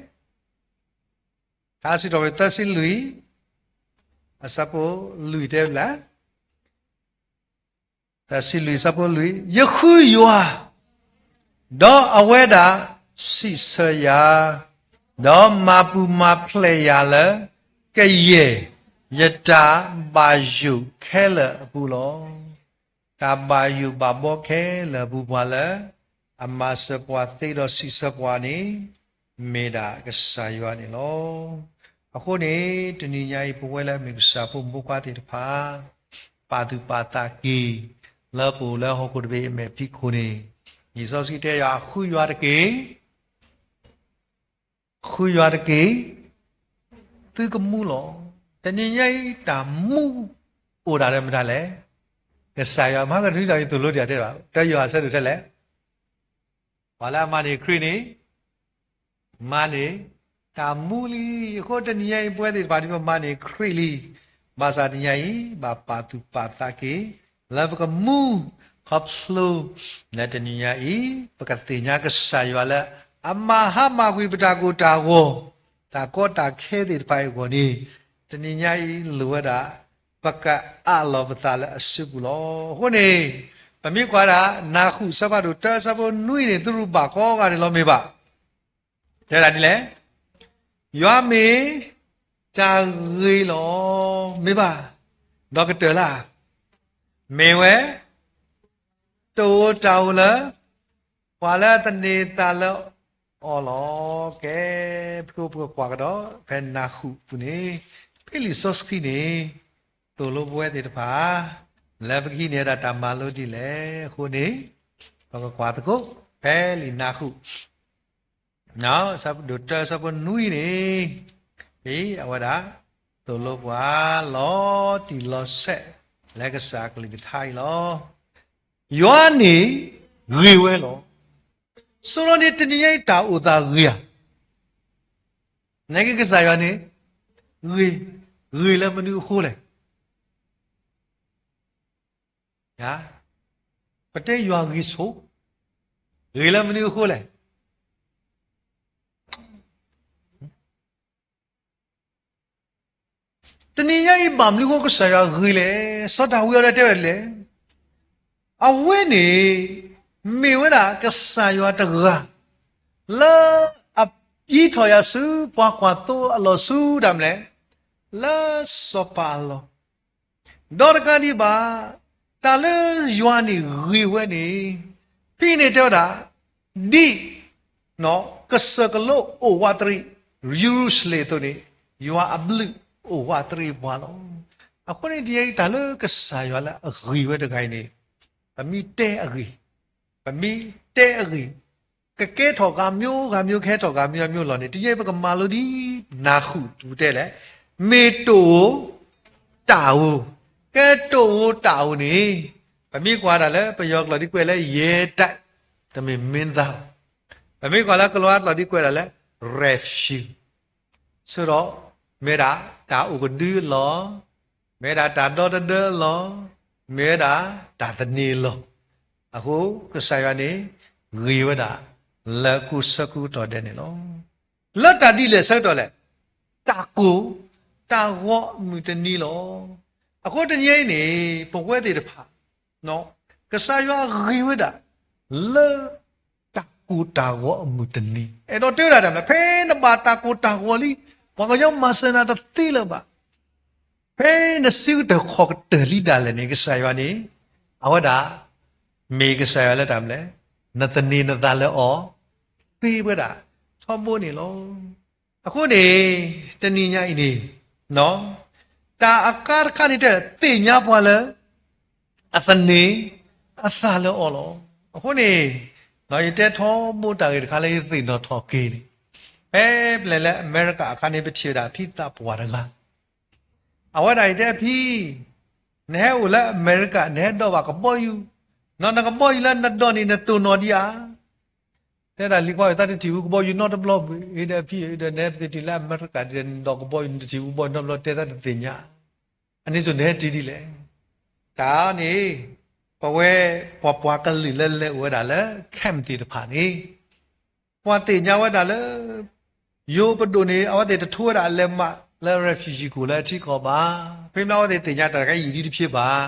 ထါစံးထီၣ်ပတြၢၤသၢဆံလွံၢ် အဆၢဖိလွံၢ်တဲဝဲဒ်လဲၣ်. သၢဆံလွံၢ် အဆၢဖိလွံၢ်, ယဃုယွၤ, ဒီးအဝဲဒၣ်စံးဆၢယၤ, ဒီးမၤပူၤမၤဖျဲးယၤလၢ ကယဲၢ်ယတၢ်ဘၣ်ယိၣ်ခဲလၢာ်အပူၤလီၤ. တၢ်ဘၣ်ယိၣ်ဘၣ်ဘီခဲလၢာ်အပူၤ ပှၤလၢအမၤစၢၤပှၤသ့ဒီးစံးဆၢပှၤန့ၣ် မ့ၢ်ဒၣ်ကစၢ်ယွၤန့ၣ်လီၤ. အဃိန့ၣ် တနံၤညါအံၤ ပဝဲလၢအမ့ၢ်ကစၢ်ဖိမုၣ်ဖိခွါသ့ၣ်တဖၣ် ပာ်သူၣ်ပာ်သးက့ၤ လၢပအိၣ်လၢဟီၣ်ခိၣ်တဘ့ၣ်အမဲာ်ဖံးခိၣ်န့ၣ် လံာ်စီဆှံတဲယွၤ ဃုယွၤတက့ၢ်, ဃုယွၤတက့ၢ်, သုကမူလီၤ. တနံၤညါအံၤ တၢ်မူအိၣ်ဒၣ်လၢမတၤလဲၣ်. ကစၢ်ယွၤမၤကဒုးဒီးယသိၣ်လိတၢ်တဲဘၣ် တၢယွၤအဆၢဒိၣ်ထဲလဲၣ် ပှၤလၢအမၤန့ၢ်ခရံာ်န့ၣ် မၤန့ၢ်တၢ်မူလံ. အဃိတနံၤညါအံၤ ပဝဲသ့ၣ်တဖၣ်ဒ်ပမၤန့ၢ်ခရံာ်လံ. ဘၣ်ဆၣ်တနံၤညါအံၤ ဘၣ်ပာ်သူၣ်ပာ်သးက့ၤ လၢပကမူ ခီဖျိ လၢတနံၤညါအံၤ ပကသ့ၣ်ညါကစၢ်ယွၤလၢ အမၤဟါမၢ်ကွံာ်ပတၢ်ကိၢ်တၢ်ဂီၤ တၢ်ကီတၢ်ခဲသ့ၣ်တဖၣ်အံၤအဂီၢ်န့ၣ် တနံၤညါအံၤလိၣ်ဝဲဒၣ် ပကအးလီၤပသးလၢအစုပူၤလီၤ. အဃိန့ၣ် ပမ့ၢ်ကွၢ်ဒၣ် နၢ်ဟူၣ် အဆၢဖးဒိၣ်တၢ အဆၢဖိနွံန့ၣ် သုရူၢ်ဘၣ်ကိးဂၤန့ၣ်လီၤ မ့ၢ်ဘၣ်. တဲဒၣ်ဒ်လဲၣ်, ယွၤမ့ၢ်တၢ်ဂ့ၤလီၤ. မ့ၢ်ဘၣ်, ဒီးကတၢၢ်လၢ်, မ့ၢ်ဝဲ တၢ်အိၣ်တၢ်အိၣ်လၢ ပှၤလၢအသန့ၤသးလၢအီၤလီၤ. ကဲ, ပကကွၢ်ကဒီး ဖဲနၢ်ဟူၣ်အပူၤန့ၣ် ဖဲလံာ်စီဆှံန့ၣ် သိၣ်လိပဝဲသ့ၣ်တဖၣ် လၢပကဟံးန့ၢ်ဒၣ်တၢ်မၤလိဒ်လဲၣ်အဃိန့ၣ် ပကကွၢ်သကိး ဖဲလံာ်နၢ်ဟူၣ် အဆၢဖးဒိၣ်တၢ အဆၢဖိနွံန့ၣ် အဝဲဒၣ် သိၣ်လိပှၤလီၤတံၢ်လီၤဆဲး လၢကစၢ်အကလုၢ်ကထါအံၤလီၤ. ယွၤန့ၣ်ဂ့ၤဝဲလီၤ. ဆိလီၤန့ၣ် တနံၤညါအံၤတၢ်အိၣ်သးဂ့ၤဧါ. နက့ကစၢ်ယွၤန့ၣ် ဂ့ၤ, ဂ့ၤလၢမနုၤအဃိလဲၣ်. ပတဲယွၤဂ့ၤဆိ ဂ့ၤလၢမနုၤအဃိလဲၣ်. တနံၤညါအံၤဘၣ်မနုၤအဃိကစၢ်ယွၤဂ့ၤလဲၣ်, စီၤဒၤဝံးအီၤဒီးတဲဝဲဒ်လဲၣ်. အဝဲန့ၣ် မ့ၢ်ဝဲဒၣ်ကစၢ်ယွၤတဂၤ လၢအအံးထီၣ်ယၤဆူ ပှၤကွၢ်သိအလီၢ်ဆူတၢ်မနုၤလဲၣ်, လၢစီၤပၤအလီၢ် ဒီးတကးဒံးဘၣ်, တၢ်လၢယွၤန့ၣ်ဂ့ၤဝဲန့ၣ်, ဖဲအံၤန့ၣ်တဲဝဲဒၣ်, ဒ်ကစၢၢ်ကလိအိၣ်ဝးတရံးယရူၤၡလ့ၣ်အသိးန့ၣ်, ယွၤအဘျုးအိၣ်ဝးတရံးပှၤလီၤ. အဃိန့ၣ် တနံၤညါအံၤတၢ်လၢကစၢ်ယွၤလၢအဂ့ၤဝဲတဂၤအံၤန့ၣ်, ပမ့ၢ်တဲအဂ့ၢ်, ပမ့ၢ်တဲအဂ့ၢ် ကကဲထီၣ်ဂၤမျိုးဂၤမျိုး ကဟဲထီၣ်ဂၤမျိုးဂၤမျိုးလီၤန့ၣ်, တနံၤညါအံၤပကမၤလိဒ်နၢ်ဟူတပူၤတဲလဲၣ်, မ့ၢ်တအိၣ်တၢ်အိၣ်, ကဲတအိၣ်တၢ်အိၣ်န့ၣ်, ပမ့ၢ်ကွၢ်တၢ်လၢပယီၤကျိာ်ဒ်ကွဲးလၢ ရဲတိုက်, တမ့ၢ်မင်းသား, ပမ့ၢ်ကွၢ်လၢကလံးဝါကျိာ်ဒ်ကွဲးဒၣ်လၢ refuge ဆိဒီး မ့ၢ်ဝဲဒၣ်တၢ်အိၣ်ကဒုအလီၢ်, မ့ၢ်ဝဲဒၣ်တၢ်ဒီတဒၢအလီၢ်, မ့ၢ်ဝဲဒၣ်တၢ်သန့ၤအလီၢ်, အဃိကစၢ်ယွၤန့ၣ် ဂ့ၤဝဲဒၣ်လၢကိးဆၢကတီၢ်ဒဲးန့ၣ်လီၤ. လၢတၢ်ဒ်လဲၣ်ဆၢကတီၢ်လဲၣ်, တၢ်ကိၢ်တၢ်ဂီၤအမုၢ်တနံၤလီၤ. အဃိတနံၤအံၤန့ၣ် ပဝဲသ့ၣ်တဖၣ် ကစၢ်ယွၤဂ့ၤဝဲဒၣ် လၢတၢ်ကိၢ်တၢ်ဂီၤအမုၢ်တနံၤ, အဲၣ်ဒိးတဲဝဲဒၣ်တၢ်မနုၤလဲၣ်, ဖဲနဘၣ်တၢ်ကိၢ်တၢ်ဂီၤလံ, ပှၤကညီမၤစၢၤနၤတသ့လၢၤဘၣ်, ဖဲနစုကတၢၢ်ခီၣ်ကတၢၢ်လံဒၣ်လဲာ်န့ၣ် ကစၢ်ယွၤန့ၣ် အဝဲဒၣ် မ့ၢ်ကစၢ်ယွၤလၢတၢ်မနုၤလဲၣ်, နသန့ၤနသးလၢအီၤ သ့ဝဲဒၣ်ထီဘိန့ၣ်လီၤ. အဃိန့ၣ် တနံၤညါအံၤန့ၣ် တၢ်အကါတခါန့ၣ်တဲ သ့ၣ်ညါပှၤလၢ အသန့ၤအသးလၢအီၤလီၤ. အဃိန့ၣ် ယတဲထီဘိတၢ်ဂ့ၢ်တခါလၢယသ့ၣ်နီၣ်ထီၣ်က့ၤန့ၣ်, ဖဲပလဲၤလၢအမဲရကၤအခါန့ၣ် ပထံၣ်ဝဲဒၣ်ဖံသးပှၢ်တဂၤ, အဝဲဒၣ်အံၤတဲဖံ, နဟဲအိၣ်လၢအမဲရကၤ နဟဲဒိးဘၣ်ကဘီယူၤ, နကဘီယူၤလၢနဒိးန့ၣ် နတိၢ်နီၣ်ဒံးဧါ. တဲဒၣ်လံၤခွါဧၢ သးတထံၣ်ဝဲကဘီယူၤနီတဘျီဘၣ်, အံၤဒီးဖံဧၢ ဒီး နဟဲသ့ၣ်တုၤလၢအမဲရကၤ ဒီးနဒိးကဘီယူၤ နတထံၣ်ဝဲကဘီယူၤနီတဘျီ တဲသးတသ့ၣ်ညါ, အန့ၣ်စိၤနဟဲတုၤဒ်လဲၣ်. တၢ်န့ၣ် ပဝဲပှၤပှၤကလုာ်လၢလဲၤအိၣ်ဝဲဒၣ်လၢ camp သ့ၣ်တဖၣ်န့ၣ် ပှၤသ့ၣ်ညါဝဲဒၣ်လၢ ယိၤပဒိၣ်န့ၣ် အဝဲသ့ၣ်တထိဝဲဒၣ်အလဲၤမးလၢ refugee ကအိၣ်လၢအထံကီၢ်ဘၣ်. ဖဲမ့ၢ်လၢအဝဲသ့ၣ်သ့ၣ်ညါတၢ်တခါအံၤ ယံာ်ဒံးတဖျ့ဘၣ်,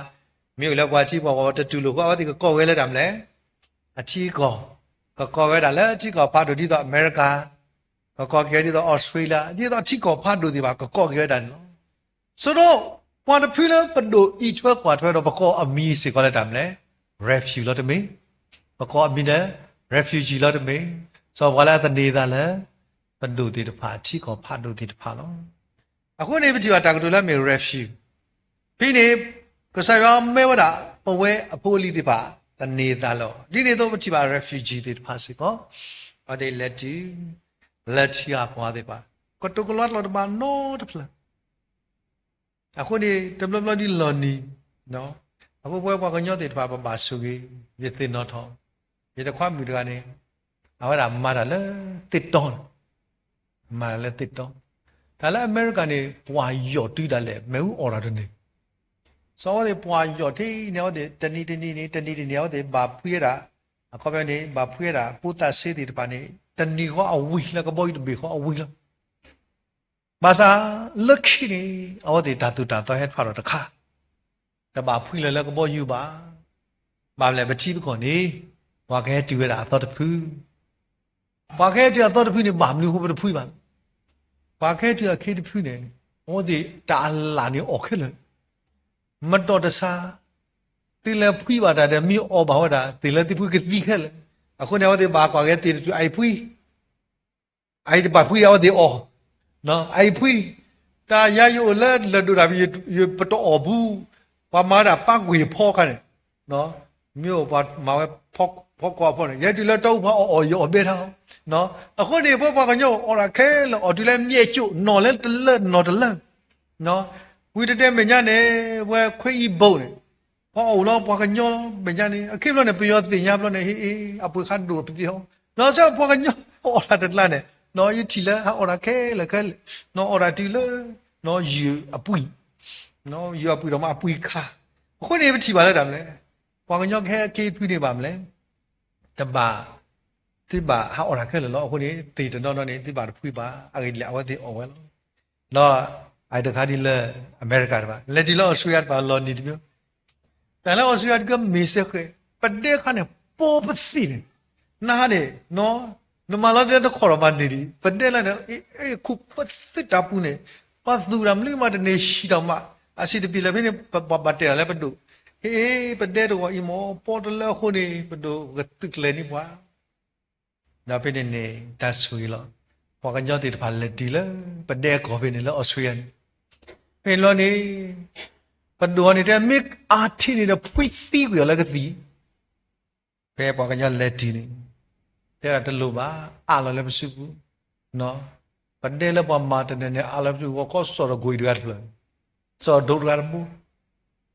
မ့ၢ်အိၣ်လၢပှၤထံပှၤကီၢ်တတူၢ်လိာ်အဃိ အဝဲသ့ၣ်ကကိးဝဲလၢတၢ်မနုၤလဲၣ်, အထံကီၢ်, ကကိးဝဲဒၣ်လၢထံကီၢ်ဖးဒိၣ်ဒ်သိးအမဲရကၤ, ကကိးက့ၤဒ်သိး Australia ဒ်သိးထံကီၢ်ဖးဒိၣ်သ့ၣ်တဖၣ် ကကိးက့ၤဝဲဒၣ်န့ၣ်လီၤ. ဆိဒီး ပှၤတဖုလၢပဒိၣ်အံးထွဲကွၢ်ထွဲဒီး ပကိးအမံၤစ့ၢ်ကီးလၢတၢ်မနုၤလဲၣ်, refugee လီၤတမ့ၢ်, ပကိးအမံၤလၢ refugee လီၤတမ့ၢ်, စီၤပှၤလၢအသန့ၤသးလၢ ပဒိၣ်သ့ၣ်တဖၣ် ထံကီၢ်ဖးဒိၣ်သ့ၣ်တဖၣ်လီၤ. အဃိန့ၣ် ပထံၣ်ဘၣ်တၢ်ကတိၤလၢအမ့ၢ် refugee ဖဲန့ၣ် ကစၢ်ယွၤမၢဝဲဒၣ် ပဝဲအဖိအလံၤသ့ၣ်တဖၣ် သန့ၤသးလၢအီၤ, ဒ်န့ၣ်အသိးပထံၣ်ဘၣ် refugee သ့ၣ်တဖၣ်စ့ၢ်ကီး, အဝဲသ့ၣ်လဲၤတုၤ လၢထံဂၤကီၢ်ဂၤသ့ၣ်တဖၣ် ကတိၤကလီတၢ်တဘၣ်နီတဖျၢၣ် အဃိန့ၣ် တဘျီဘျီဒ်လီၤနံၤ, အဃိပဝဲပှၤကညီသ့ၣ်တဖၣ် ပဘၣ်ဆိၣ်ဂ့ၤ, ယသ့ၣ်နီၣ်ထီၣ်, ယတခွါမုၣ်တဂၤန့ၣ် အဝဲဒၣ်မၤတၢ်လၢသ့ၣ်တီန့ၣ်, မၤတၢ်လၢသ့ၣ်တီ, တၢ်လၢအမဲရကၤန့ၣ် ပှၤယီၢ်တုၤဒၣ်လဲာ် မ့ၣ်အူအီၣ်တၢ်တန့ၢ်, စီၤအဝဲသ့ၣ်ပှၤယီၢ်ထဲန့ၣ် အဝဲသ့ၣ်တနံၤတနံၤန့ၣ် တနံၤတနံၤ အဝဲသ့ၣ်ဘၣ်ဖှံဝဲဒၣ်, အခီပညီန့ၣ် ဘၣ်ဖှံဝဲဒၣ် ဖိသၣ်စ့သ့ၣ်တဖၣ်န့ၣ် တနံၤဃီအဝံၤလၢကဘီယူၤတဘ့ၣ်ဃီအဝံၤလီၤ. ဘၣ်ဆၣ်လၢခံန့ၣ် အဝဲသ့ၣ်တၢ်သိၣ်တၢ်သီဟဲထီၣ်ဒီးတခါ, တဘၣ်ဖှံလၢၤလၢကဘီယူၤဘၣ်. ဘၣ်မနုၤလဲၣ် ပထံပကီၢ်န့ၣ် ပှၤကဟဲတုၤဝဲဒၣ်အသီတဖု, ပှၤကဟဲတုၤအသီတဖုန့ၣ် ဘၣ်မနုၤအဃိပတဖှံဘၣ်. ပှၤကဟဲတုၤအခ့တဖုန့ၣ် အဝဲသ့ၣ်တၢ်အလၣ်န့ၣ်အီၣ်ခဲလၢာ်, မတီၢ်တဆါ, သုလဲၤဖှံဘၣ်တၢ်ဒီးမ့ၢ်အီၣ်ဘၣ်ဝဲဒၣ် သ့ၣ်လၢသုဖှံကသံခဲလၢာ်. အဃိန့ၣ် အဝဲသ့ၣ်ဘၣ်ကွၢ်က့ၤသ့ၣ်တဖု အအံၤဖှံ အအံၤတဘၣ်ဖှံဒီးအဝဲသ့ၣ်အီၣ်, အအံၤဖှံ, တၢ်ယၤယအိၣ်လၢလၢၢ်ဒိၣ်တၢ်ဖဲ ယပတအီၣ်ဘူး, ပှၤမၤဝဲဒၣ်ပၣ်ကွံာ်အဖီခါန့ၣ်, မ့ၢ်အိၣ်ပှၤမၤဝဲဖီကွံာ်အဖီန့ၣ် ယဲတုၤလၢတၢ်အူဖးအီၣ်အီၣ် ယအီၣ်ဘဲထီၣ်. အဃိန့ၣ် ပှၤပှၤကညီအီၣ်တၢ်ခဲလၢာ် အီၣ်တုၤလၢမ့ၢ်ကၠိၣ် နီၢ်လၢတလၢ နီၢ်တလၢ ဝံၤတတဲမဲာ်ညါန့ၣ် ပှၤခွဲးအံၤဘိၣ်န့ၣ် ပှၤအီၣ်လီၤပှၤကညီလီၤ မဲာ်ညါန့ၣ် အခ့ဘျီန့ၣ် ပယီၤသ့ၣ်ညါဘျီန့ၣ် ဟ့ၣ်အပှ့ၤခါဒိၣ်ပသ့ၣ်ဟီ နီၢ်စဲပှၤကညီအီၣ်တၢ်တကျါန့ၣ် နီၢ်ယထံၣ်လၢဟးအီၣ်တၢ်ခဲလၢာ်ခဲလၢာ် နီၢ်အီၣ်တၢ်တုၤလၢ ယုၢ်အပှံာ် ယုၢ်အပှံာ်ဒီးမ့ၢ်အပှံာ်ခါ အဃိန့ၣ် ပထံၣ်ဘၣ်လၢတၢ်မနုၤလဲၣ် ပှၤကညီကဟဲအခ့တဖုန့ၣ်ဘၣ်မနုၤလဲၣ် တဘၣ် သုဘၣ်ဟးအီၣ်တၢ်ခဲလၢာ်လီၤ. အဃိန့ၣ် သ့ၣ်တနီၤနီၤန့ၣ် သုဘၣ်တဖှံဘၣ် အဂ့ၢ်ဒ်လဲၣ် အဝဲသ့ၣ်အီၣ်ဝဲလီၤ. ဒီးအတခါဒ်လၢအမဲရကၤတဖၣ် လဲၤတုၤလၢအီစထြ့လယါတဖၣ်လီၤနံၤတမံၤ တၢ်လၢအီစထြ့လယါတကမ့ၢ်စ့ၢ်ကီး ပဒဲခါန့ၣ် ပီပသံၣ်န့ၣ် နဟါန့ၣ် နမၤလီၤဒ်လၢနခီၣ်ထီၣ်မၤန့ၢ်ဒံး ပဒဲလၢန့ၣ် ခိၣ်ပသံၣ်တၢ်ပူၤန့ၣ် ပှၤသူၣ်တၢ်မနုၤမးတန့ၢ်ဟံၣ်တၢ်မး အဆံးတပံၤလၢဖဲန့ၣ် ပဘၣ်တဲတၢ်လၢပဒိၣ် ဟ့ ပဒဲတဂီၤအံၤမ့ၢ် ပီတလၢအဃိန့ၣ် ပဒိၣ်ကသုးကျဲၤန့ၢ်ပှၤ ဒီးဖဲန့ၣ်န့ၣ် တၢ်ဆိၣ်ဂ့ၤလီၤ. ပှၤကညီသ့ၣ်တဖၣ်လဲၤတုၤလၢ ပဒဲကီၢ်ဖဲန့ၣ်လၢအီစထြ့လယါန့ၣ် ဖဲန့ၣ်လီၤန့ၣ် ပဒိၣ်အီၤန့ၣ်တဲ မ့ၢ်အါထံးန့ၣ်ဒီး ဖှံသံကွံာ်အီၤလၢကသံၣ် ဖဲပှၤကညီလဲၤတုၤန့ၣ် တဲဒၣ်တလိၣ်ဘၣ် အးလီၤလၢပစုပူၤ ပဒဲလၢပှၤမၤတနၢၤန့ၣ် အးလီၤပစုပူၤ ဂီၤခီစီၣ်ဒီးကွံာ်တဂၤတဖျၢၣ် စီၣ်ဒိတဂၤတဘိ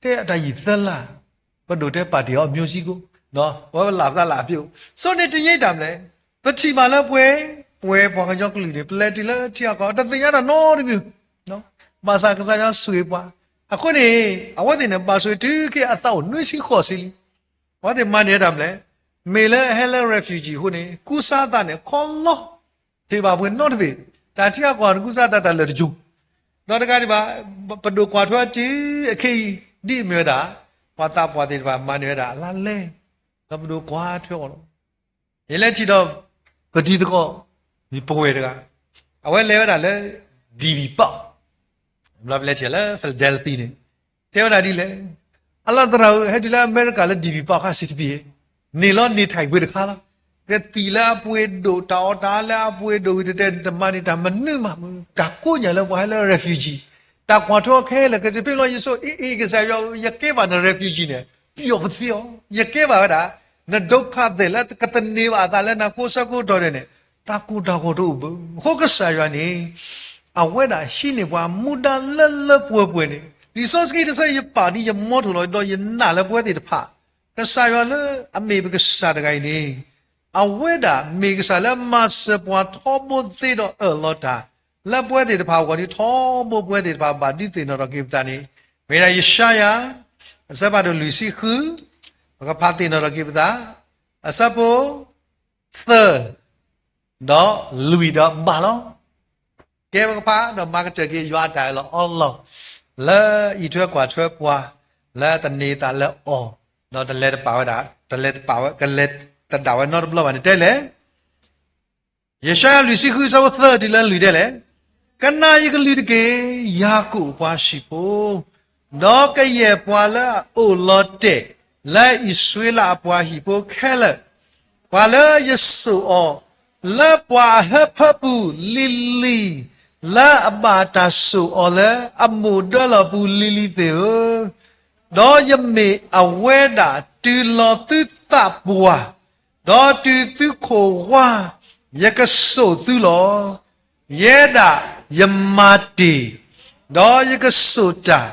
တဲအတၢ်ယံာ်သၢလါ ပဒိၣ်တဲပာ်တ့ၢ်အီၤ music ကိ ဝဲပလၢ်သးလၢအပျိ ဆိန့ၣ်တညိတၢ်မနုၤလဲၣ် ပထံၣ်ဘၣ်လၢပှဲၤ ပှဲၤပှၤကညီကလုာ်န့ၣ် ပလဲၤတုၤလၢထံအကီၢ် တသ့ၣ်ညါတၢ်နီတမံၤ ဘၣ်ဆၣ်ကစၢ်ယွၤဆိၣ်ဂ့ၤပှၤ အဃိန့ၣ် အဝဲသ့ၣ်န့ၣ် ဘၣ်ဆိၣ်ဂ့ၤတုၤခဲအသးအိၣ်နွံဆံဃိးဆံလံ အဝဲသ့ၣ်မၤန့ၢ်ဝဲဒၣ်မနုၤလဲၣ် မ့ၢ်လၢအဟဲလၢ refugee အဃိန့ၣ် ကူစါအသးန့ၣ် ခီလီ သ့ၣ်ဘၣ်ပှဲၤနီတဘ့ၣ် တၢ်ထံအကီၢ်န့ၣ် ကူစါအသးတၢ်လၢာ်တစိၤ ဒီးတဂၤဒံးဘၣ် ပဒိၣ်ကွၢ်ထွဲအီၤတုၤအခဲအံၤ ဒ်အမ့ၢ်ဝဲဒၣ် ပှၤသးပှၢ်သ့ၣ်တဖၣ်မၤန့ၢ်ဝဲဒၣ်အလါလဲ ဒီးပဒိၣ်ကွၢ်ထွဲအီၤလီၤ. ယလဲၤထံၣ်ဒီး ပတံၤသကိး ပဝဲၢ်တဂၤ အဝဲလဲၤဝဲဒၣ်လၢ ဒံၣ်ဘံၣ်ပီၣ် ဘျီပလဲၤထံၣ်လၢ Philadelphia န့ၣ် တဲဝဲဒၣ်ဒ်လဲၣ်, အလီၤသရၣ်ဧၢ, ဟဲတုၤလၢအမဲရကၤလၢဒံၣ်ဘံၣ်ပီၣ်ခါစံးတပံၤ, န့ၢ်လီၤန့ၢ်ထံၣ်ပှဲၤတခါလီၤ. ကသံၣ်လၢအပှ့ၤဒိၣ် တၢ်အီၣ်တၢ်အီလၢအပှ့ၤဒိၣ်ဝံၤတဲတဲန့ၣ် တမၤန့ၢ်တၢ်မနုၤမးမုၢ်, တၢ်ကိးညါလၢပှၤဟဲလၢ refugee, တၢ်ကွၢ်ထွဲအီၤခဲလၢာ် ကစၢ်ဖဲလီၤယဆိ အ့ အ့ ကစၢ်ယွၤ ယကဲဘၣ်န refugee န့ၣ်, ပျီၣ်ပသ့အီၤ, ယကဲဘၣ်ဝဲဒၣ် နဒိခါသဲးလၢကသန့ၤဘၣ်အသးလၢနၤကိးဆၢကိးတီၤဒဲးန့ၣ်, တၢ်ကိၢ်တၢ်ဂီၤတအိၣ်ဘၣ်. အဃိကစၢ်ယွၤန့ၣ် အဝဲဒၣ်ဟံးန့ၢ်ပှၤမူဒါလၢလၢပှဲၤပှဲၤန့ၣ်, လံာ်စီဆှံတဆၢယပာ်ဒ်ယမီထိၣ်လီၤ ဒီးယနာ်လၢပဝဲသ့ၣ်တဖၣ်, ကစၢ်ယွၤလၢအမ့ၢ်ပကစၢ်တဂၤအံၤန့ၣ်, အဝဲဒၣ်မ့ၢ်ကစၢ်လၢမၤစၢၤပှၤထီဘိသ့ဒီးအၢၣ်လီၤတၢ်, လၢပဝဲသ့ၣ်တဖၣ်အဂီၢ်န့ၣ် ထီဘိပဝဲသ့ၣ်တဖၣ်ဘၣ်ဒုးသ့ၣ်နီၣ်ထီၣ်က့ၤပသးန့ၣ်, မ့ၢ်ဒၣ်ယၡါယၤ အဆၢဖးဒိၣ်လွံၢ်ဆံဃု, ပကဖးသ့ၣ်နီၣ်ထီၣ်က့ၤပသး, အဆၢဖိ သၢ ဒီးလွံၢ်ဒီးဘၣ်လီၤ. ကဲပကဖးဒီးမၤကတၢၢ်က့ၤယွၤအတၢ်အၢၣ်လီၤအီလီၤ, လၢအံးထွဲကွၢ်ထွဲပှၤ, လၢသန့ၤသးလၢအီၤ, ဒီးတလဲၤတပာ်ဝဲဒၣ်, တလဲၤတပာ်ဝဲ, ကလဲၤတဒၣ်ဝဲနီတဘျီဘၣ်န့ၣ်တဲလဲၣ် ယၡါယၤလွံၢ်ဆံဃု အဆၢဖိသၢတုၤလၢလွံၢ်တဲလဲၣ်, ကနၣ်ယကလုၢ်တက့ၢ်, ယၤကိာ်အပှၤဟံၣ်ဖိ, ဒီးကယဲၢ်ပှၤလၢအအိၣ်လီၤတဲာ်လၢအံၣ်စရ့လးအပှၤဟံၣ်ဖိခဲလၢာ်, ပှၤလၢယစိာ်အီၤလၢပှၤအဟၢဖၢပူၤလံၤလံၤ, လၢအဘၣ်တၢ်စိာ်အီၤလၢအမိၢ်ဒၢလီၢ်ပူၤလံၤလံၤသ့ၣ်ဧၢ, ဒီးယမ့ၢ်အဝဲဒၣ်တုၤလီၤသုသးပှၢ်, ဒီးတုၤသုခိၣ်ဝါ, ယကစိာ်သုလီၤ. ယဲဒၣ်ယမၤတ့ၢ်, ဒီးယကစိာ်တၢ်,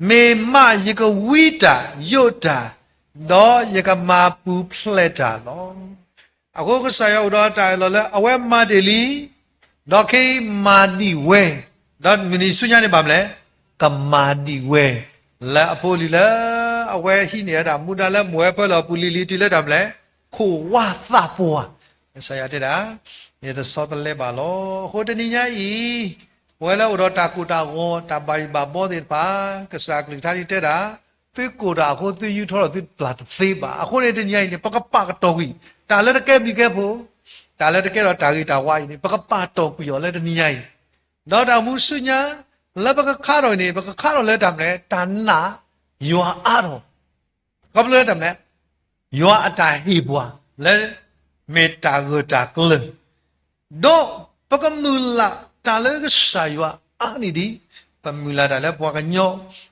မ့ၢ်မးယကဝံတၢ်ယိးတၢ်, ဒီးယကမၤပူၤဖျဲးတၢ်လီၤ. အဃိကစၢ်ယွၤအိၣ်ဒီးတၢ်အၢၣ်လီၤလၢအဝဲမၤတ့ၢ်လံ, ဒီးခဲအံၤမၤဒံးဝဲ, ဒီးမုၢ်နံၤဆူညါန့ၣ်ဘၣ်မနုၤလဲၣ်, ကမၤဒံးဝဲ, လၢအဖိအလံၤလၢ အဝဲဟံးန့ၢ်ဝဲဒၣ်မူဒါလၢမိၢ်ဝဲဖၢလီၤပူၤလံၤလံၤတုၤလၢတၢ်မနုၤလဲၣ်, ခိၣ်ဝါသးပှၢ်, ကစၢ်ယွၤတဲဒၣ်, ယတဆီတလဲဘၣ်လီၤ. အဃိတနံၤညါအံၤ, ပဝဲလၢအိၣ်ဒီးတၢ်ကိၢ်တၢ်ဂီၤ တၢ်ဘၣ်ယိၣ်ဘၣ်ဘီသ့ၣ်တဖၣ်, ကစၢ်အကလုၢ်ကထါဒ်တဲဒၣ်, သုကိၢ်တၢ်အဃိ သုယူထီၣ်ဒီးသုပျၢ်တသ့ဘၣ်. အဃိန့ၣ်တနံၤညါအံၤန့ၣ် ပကပာ်ကတီၢ်ကွံာ် တၢ်လၢတကဲဘျုးကဲဖှိၣ်, တၢ်လၢတကဲထီၣ်တၢ်ဂ့ၤတၢ်ဝါအံၤန့ၣ် ပကပာ်တီၢ်ကွံာ်အီၤလၢတနံၤညါအံၤ, ဒီးတၢ်အိၣ်မူဆူညါ လၢပကခါထီၣ်အံၤန့ၣ် ပကခါထီၣ်လၢတၢ်မနုၤလဲၣ်, တၢ်နာ်ယွၤအါထီၣ်, ခီဖျိလၢတၢ်မနုၤလဲၣ်, ယွၤအတၢ်ဟ့ၣ်ပှၤလၢ မ့ၢ်တၢ်ဂၢၢ်တၢ်ကျၢၤ ဒီးပကမုၢ်လၢ်တၢ်လၢကစၢ်ယွၤအါန့ၢ်ဒံး, ပမုၢ်လၢ်တၢ်လၢပှၤကညီ,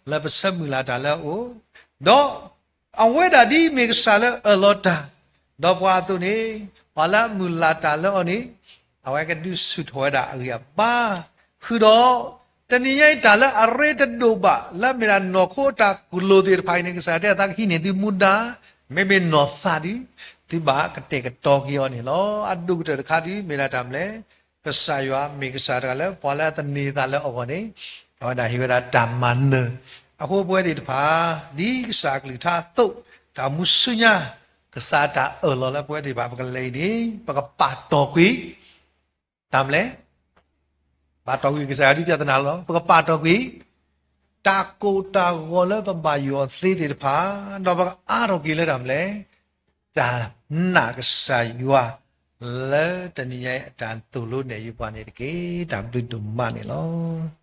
လၢပဆၢမုၢ်လၢ်တၢ်လၢအအိၣ်, ဒီးအဝဲဒၣ်ဒ်မ့ၢ်ကစၢ်လၢအၢၣ်လီၤတၢ်, ဒီးပှၤအသိးန့ၣ်, ပှၤလၢအမုၢ်လၢ်တၢ်လၢအီၤန့ၣ်, အဝဲကဒုးဆူၣ်ထီၣ်ဝဲဒၣ်အဂံၢ်အဘါ, ဃုာ်ဒီး တနံၤညါအံၤတၢ်လၢအရ့တဒိၣ်ဘၣ် လၢမ့ၢ်ဒၣ်နီၢ်ခိအတၢ်ကလိၤသ့ၣ်တဖၣ်အံၤန့ၣ် ကစၢ်ယွၤတဲအသးကဟံးန့ၢ်သုမူဒါ, မ့မ့ၢ်နီၢ်သးဒုး, သုဘၣ်ကတဲာ်ကတီၤက့ၤအီၤန့ၣ်လီၤ. အဒိၣ်ကတၢၢ်တခါဒုး မ့ၢ်ဒၣ်တၢ်မနုၤလဲၣ်, ကစၢ်ယွၤမ့ၢ်ကစၢ်တဂၤလၢ ပှၤလၢအသန့ၤသးလၢအဂီၢ်န့ၣ်, အဝဲဒၣ်ဟ့ၣ်ဝဲဒၣ်တၢ်မၤနၢၤ, အဃိပဝဲသ့ၣ်တဖၣ်, ဒ်ကစၢ်အကလုၢ်ကထါအသိး, တၢ်အိၣ်မူဆူညါ ကစၢ်တၢ်အၢၣ်လီၤလၢပဝဲသ့ၣ်တဖၣ် ပကလဲၤအံၤန့ၣ် ပကပာ်တီၢ်ကွံာ် တၢ်မနုၤလဲၣ်, ပာ်တီၢ်ကွံာ်ကစၢ်ယွၤဒုးပြဿနာလီၤ. ပကပာ်တီၢ်ကွံာ် တၢ်ကိၢ်တၢ်ဂီၤလၢပဘၣ်ယိၣ်အီၤသ့သ့ၣ်တဖၣ်, ဒီးပကအါထီၣ်က့ၤလၢတၢ်မနုၤလဲၣ်, တၢ်နာ်ကစၢ်ယွၤ လၢတနံၤညါအံၤအတၢ်သိၣ်လိနဲၣ်ယုာ်ပှၤန့ၣ်တက့ၢ်. တၢ်ဘျုးဒိၣ်မးန့ၣ်လီၤ.